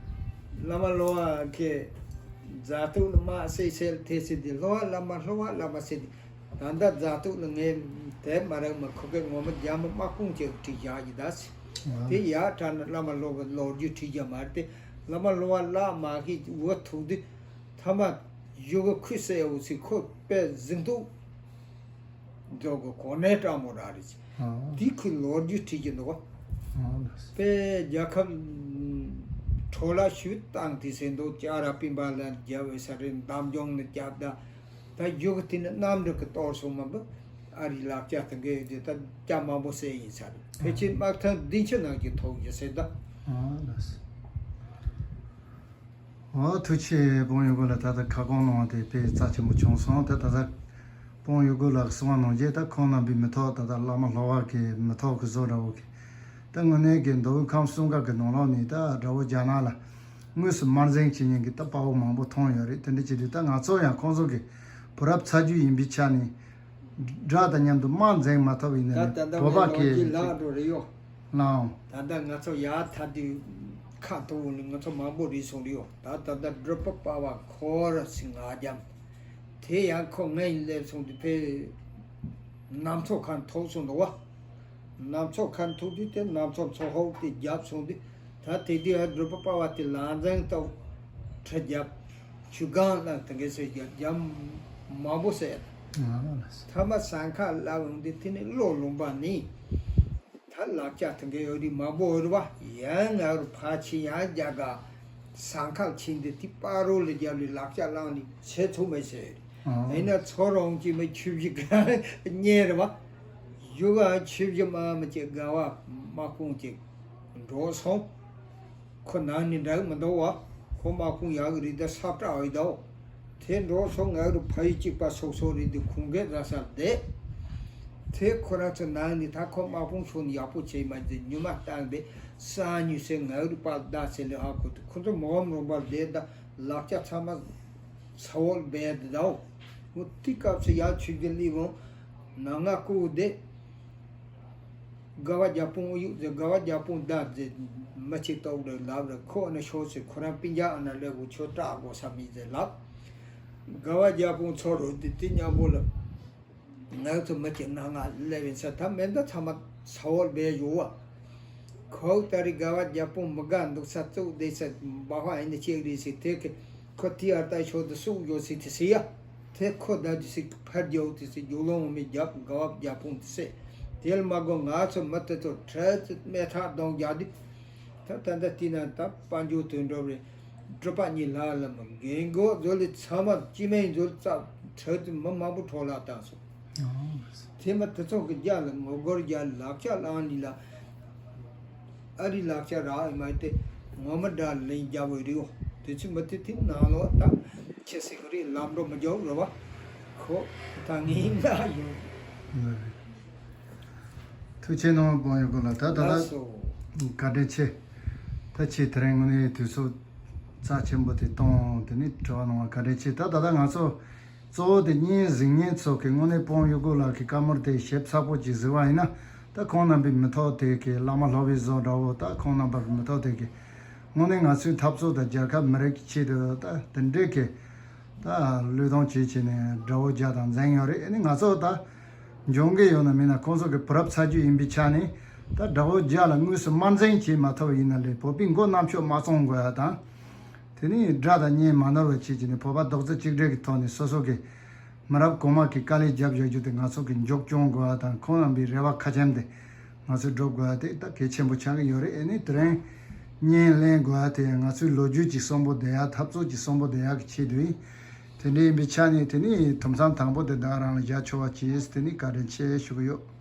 བླ་མ་བསླུ་བ་གི་མཛའ་གྲོགས་ལ་དམག་བསད་བསད་ལ་དེ་ཟེར་དེ་བསླུ་བ་བླ་མ་བསླུ་བ་བླ་མ་ཟེར་དེ། ད་ལྟ་མཛའ་གྲོགས་ལ་ངས་དེ་མ་རག་མ་ཁོ་གི་ངོ་མ་རྒྱ་མི་དམག་དཔུང་ཅིག་བྲིས་བཞག་གི་ད་ཟེར། དེ་ཡག་དྲག་ན་བླ་མ་བསླུ་བ་ལོ་རྒྱུས་བྲིས་རྒྱ་མ་རེད་དེ། བླ་མ་བསླུ་བ་བླ་མ་གི་འུ་ཐུག་དུས་ཐ་མ་ཡུ་གུ་ཁུ་སེ་འུ་ཚི་ཁོ་པས་གཟིགས་འདུག་འཇོག་གི་གོ་གནས་སྤྲང་མོ་ར་རེད། དེ་ཁོས་ལོ་རྒྱུས་བྲིས་ཀྱི་འདུག་བ། དཔེ་རྒྱལ་ཁབ་འཕྲོ་བརླག་ཞུས་བཏང་དེ་ཟེར་འདུག་ཅ་ར་པིན་པ་ལ་རྒྱབ་འོས་ས་རེད། འདམ་རྒྱང་ནས་རྒྱབ་ད་ད་རྒྱུག་དེ་ནི་གནམ་འདྲ་གི་གཏོར་སོང་མ་འབུ་ཨ་རི་ལག་ཅག་དང་འགལ་དེ་ད་ཅ་མང་པོ་བསད་ཡིན་ས་རེད། ཕལ་ཆེར་དམག་ཐང་བདུན་ཅུ་ནང་གི་ཐོག་གི་ཟེར་ད། འོ་ཐུགས་རྗེ་ཆེ། དཔོན་གཡོག་པོ་ལགས། ད་ལྟ་ཁ་སྐོང་གནང་བ་དེ་དཔེ་རྩ་ཆེན་པོ་བྱུང་སོང་། ད་ད་ལྟ་དཔོན་གཡོག་པོ་ལགས་གསུང་བ་ནང་བཞིན་ད་ཁོང་རྣམ་པའི་མི་ཐོག་ད་ལྟ་བླ་མ་ལྷོ་བ་གི་མི་ཐོག་གི་བཟོ་འདྲ་བོ་གི། ད་དངོས་གནས་ཀྱི་མདོ་དབུས་ཁམས་གསུམ་ཀ་གི་ནང་ལོགས་ནས་ད་དགྲ་བོ་རྒྱ་ནག་ལ་དངོས་སུ་དམར་འཛིང་བྱེད་མཁན་གྱི་ད་དཔའ་བོ་མང་པོ་མཐོང་ཡོད་རེད། དེ་འདྲ་བྱེད་དུས་ད་ང་ཚོ་ཡང་ཁོང་ཚོ་གི་བུ་རབས་ཚ་རྒྱུད་ཡིན་པའི་ཆ་ནས་དགྲ་དང་མཉམ་དུ་དམག་འཛིང་མ་ཐུབ་ཡིན་ན་ད་ནི་ད་ལྟ་བོད་པ་ངས་ལོ་གི་རྗེས་ལག་འགྲོ་རེ་ཡོད། ལའང་། ད་ལྟ་ང་ཚོ་ཡར་ཐར་དུས་ཁ་ཐུག་ནས་ང་ཚོ་མང་པོ་རེད་སོང་རེད་ཡོད། ད་ད་ལྟ་སྒྲུབ་པ་དཔའ་བ་ཁོ་ར་སི་ང་རྒྱམ། དེ་ཡང་ཁོ་ངའི་སླེབས་སོང་དུས་ཕེ་གནམ་མཚོ་ཁ་ཐུག་སོང་འདུག་བ། གནམ་མཚོ་ཁ་ཐུག་དུས་དེ་གནམ་མཚོ་མཚོ་ཧོག་དེ་རྒྱབ་སོང་དུས། ད་དེ་དུས་ཡང་སྒྲུབ་པ་དཔའ་བ་དེ་ལང་ཚང་ལྟ་བུ་ཁྲི་རྒྱབ། ཆུ་སྒང་ལ་དེ་འགའི་སེ་རྒྱབ་རྒྱབ་མང་པོ་ཟེར། ཐ་མ་ཟངས་ཁ་ལ་འོང་དུས་དེ་ནི་བློ་ལོངས་པ་ནི། ད་ལག་ཆ་དེ་འགའི་ཡོད་རིགས་མང་པོ་ཡོད་རེད་བ། ཡང་ང་རུ་ཕར་ཕྱིན་ཡང་རྒྱ་གར་ཟངས་ཁ་ཕྱིན་དུས་དེ་སྤ་རོ་ལ་རྒྱབ་ལས་ལག་ཆ་བླངས་ནས་ཆེ་ཐུབ་མེད་ཟེར། ཨ། ཡིན་ན་ཚོ་རོང་གི་མི་ཆུ་བཞི་ག་གཉེར་བ། ཡུ་ག་ཆུ་བཞི་མ་མི་གཅིག་དགའ་བ་དམག་དཔུང་གཅིག་འགྲོ་སོང་། ཁོ་ནང་ནས་འདྲ་གི་མི་འདུག་བ། ཁོ་དམག་དཔུང་ཡག་གི་རེད་ད་སབ་ཏྲ་འོས་དོ། དེ་འགྲོ་སོང་ང་རུ་ཕ་ཡུལ་གཅིག་པ་སོག་སོག་རེད་དེ་ཁོང་གིས་ར་ས་བསྡད། དེ་ཁོ་རང་ཚོ་ནང་ནས་ད་ཁོ་དམག་དཔུང་ཤོར་ནས་ཡག་པོ་བྱས་མ་བྱས་ཉུལ་མ་བཏང་སྟེ་ས་ཉུལ་སའི་ང་རུ་པ་བདག་ཚེ་ལས་ཧ་གོ་དུ་ཁོ་ཚོ་མོ་འམ་རོང་པར་བསྡད་ད། ལག་ཆ་ཚང་མ་ས་འོག་སྦས་ཏེ་འདའོ། འོ་དེ་སྐབས་སུ་ཡར་ཆུ་རྒྱུ་ལི་བོང་ནང་ང་ཀུ་བསྡད། དགའ་བ་རྒྱ་དཔུང་ཨུ་ཡུག་ཟེར་དགའ་བ་རྒྱ་དཔུང་བདག་ཟེར་མི་གཅིག་ལྟོགས་རེ་ལབ་རེ་ཁོ་ཨ་ན་ཤོག་ཟེར་ཁོ་རང་སྤུན་ཀྱག་ཨ་ན་ལས་བུ་ཆོ་སྐྲག་དགོས་ས་མིན་ཟེར་ལབ། དགའ་བ་རྒྱ་དཔུང་ཚོ་རུ་དེ་དེ་མཉམ་པོ་ལ། ང་ཚོ་མི་གཅིག་ནང་ང་སླེབས་ཡིན་ས་ད་མེ་མདའ་ཚང་མ་ས་འོག་སྦས་ཡོད་བ། ཁོག་ད་རེས་དགའ་བ་རྒྱ་དཔུང་མི་དགའ་འདུག་ས་བཙུགས་བསྡད་ས་འབའ་ཧ་ཡིན་ན་ཅིག་རེད་ཟེར་དེ་གི་ཁོ་དེ་ཨར་ལྟ་ཤོག་ཏུ་སུག་ཡོད་ཟེར་དེ་ཟེར་ཡ། དེ་ཁོ་ད་དུ་ཟེར་ཕར་རྒྱག་དེ་ཟེར་རྒྱུག་ལོང་མི་རྒྱབ་དགའ་བ་རྒྱ་དཔུང་དེ་ཟེར། དེ་ལ་མ་དགོས་ང་ཚོ་མི་དེ་ཚོ་ཁྲལ་དུ་སྨད་ཐག་གདོང་རྒྱག་དུས། ད་ད་ལྟ་དེ་ན་ད་དཔལ་འབྱོར་དོན་འགྲོ་རེད། སྒྲུབ་པ་གཉིས་ལྷ་ལ་མ་རྒན་གོག་ཚོ་ལས་ཚང་མ་སྐྱེ་དམན་ཚོ་ལ་རྩ་ཁྲལ་དུ་མི་མང་པོ་འཕྲོ་བརླག་བཏང་སོང་། དེ་མ་དེ་ཚོ་གི་རྒྱ་ལ་ངོ་རྒོལ་རྒྱ་ལག་ཆ་བླངས་ནི་ལ། ཨ་རི་ལག་ཆ་རག་ཡོད་མ་དེ་ངོ་མ་འདྲ་ལན་རྒྱག་འོས་རེད་འོ། དེ་ཚོ་མི་དེ་དེ་ནང་ལོགས་ད་ཁྱེད་སེ་གི་རེད་ལམ་འགྲོ་མི་རྒྱག་རོ་བ། ཁོ་ད་ངའི་ང་ཡོད། ཐུགས་རྗེ་གནང་དཔོན་གཡོག་པོ་ལགས། ད་ད་ལགས་སོ། ད་བཀའ་དྲིན་ཆེ། ད་ཁྱེད་དེ་རིང་དངོས་གནས་དུས་ཚོད་རྩ་ཆེན་པོ་དེ་གཏོང་དེ་ནི་དྲི་བ་གནང་བ་བཀའ་དྲིན་ཆེ། ད་ད་ལྟ་ང་ཚོ་གཙོ་བོ་དེ་བརྙན་གཟིགས་མཁན་ཚོ་གི་དངོས་གནས་དཔོན་གཡོག་པོ་ལགས་ཀྱི་བཀའ་མོལ་དེ་ཞིབ་ཚགས་པོ་ཅིག་གཟིགས་པ་ཡིན་ན། ད་ཁོང་རྣམ་པའི་མི་ཐོག་དེ་གི་བླ་མ་ལྷོ་བའི་བཟོ་འདྲ་བོ་ད་ཁོང་རྣམ་པ་གི་མི་ཐོག་དེ་གི་དངོས་གནས་ང་ཚོའི་འཐབ་རྩོད་དང་རྒྱལ་ཁབ་མི་རིགས་ཀྱི་ཆེད་དུ་ད་དེ་འདྲས་ཀྱི་ད་བློས་གཏོང་བྱེད་བྱས་ནས་དགྲ་བོ་རྒྱ་དང་འཛིང་ཡོད་རེད། ཨ་ནི་ང་ཚོ་ད་འཇོན་གི་ཡོད་ན་མིན་ན་ཁོང་ཚོ་གི་བུ་རབས་ཚ་རྒྱུད་ཡིན་པའི་ཆ་ནས་ད་དགྲ་བོ་རྒྱ་ལ་དངོས་སུ་དམར་འཛིང་བྱེད་མ་ཐུབ་ཡིན་ན་ལས་བོད་པའི་མགོ་གནམ་ཕྱོགས་མ་བཙོང་དགོས་ཡ་དང་། དེ་ནས་དགྲ་དང་གཉེན་མ་ནོར་བ་བྱེད་ཀྱི་ནས་བོད་པ་རྡོག་རྩ་གཅིག་སྒྲིལ་གྱི་ཐོག་ནས་སོ་སོ་གི་མི་རབས་གོང་མ་གི་དཀའ་ལས་བརྒྱབ་བཞག་རྒྱུ་དེ་ང་ཚོ་གི་མགྱོགས་སྐྱོང་དགོས་པ་དང་ཁོང་རྣམ་པའི་རེ་བ་ཁ་ཆེམས་དེ་ང་ཚོས་སྒྲུབ་དགོས་པ་དེ་ད་གལ་ཆེན་པོ་ཆགས་ཀྱི་ཡོད་རེད། ཨེ་ནི་དེ་རིང་བརྙན་ལེན་དགོས་པ་དེ་ང་ཚོའི་ལོ་རྒྱུས་ཀྱི་གསོན་པོ་བསྡད་ཡ་འཐབ་རྩོད་ཀྱི་གསོན་པོ་བསྡད་ཡ་གི་ཆེད་དུ་ཡིན། དེ་འདྲ་ཡིན་པའི་ཆ་ནས་དེ་ནི་དུམ་མཚམས་དང་པོ་དེ་ད་རང་ལ་བཞག་ཆོག་པ་བྱས་དེ་ནི་བཀའ་དྲིན་ཆེ་ཞུ་གི་ཡོད།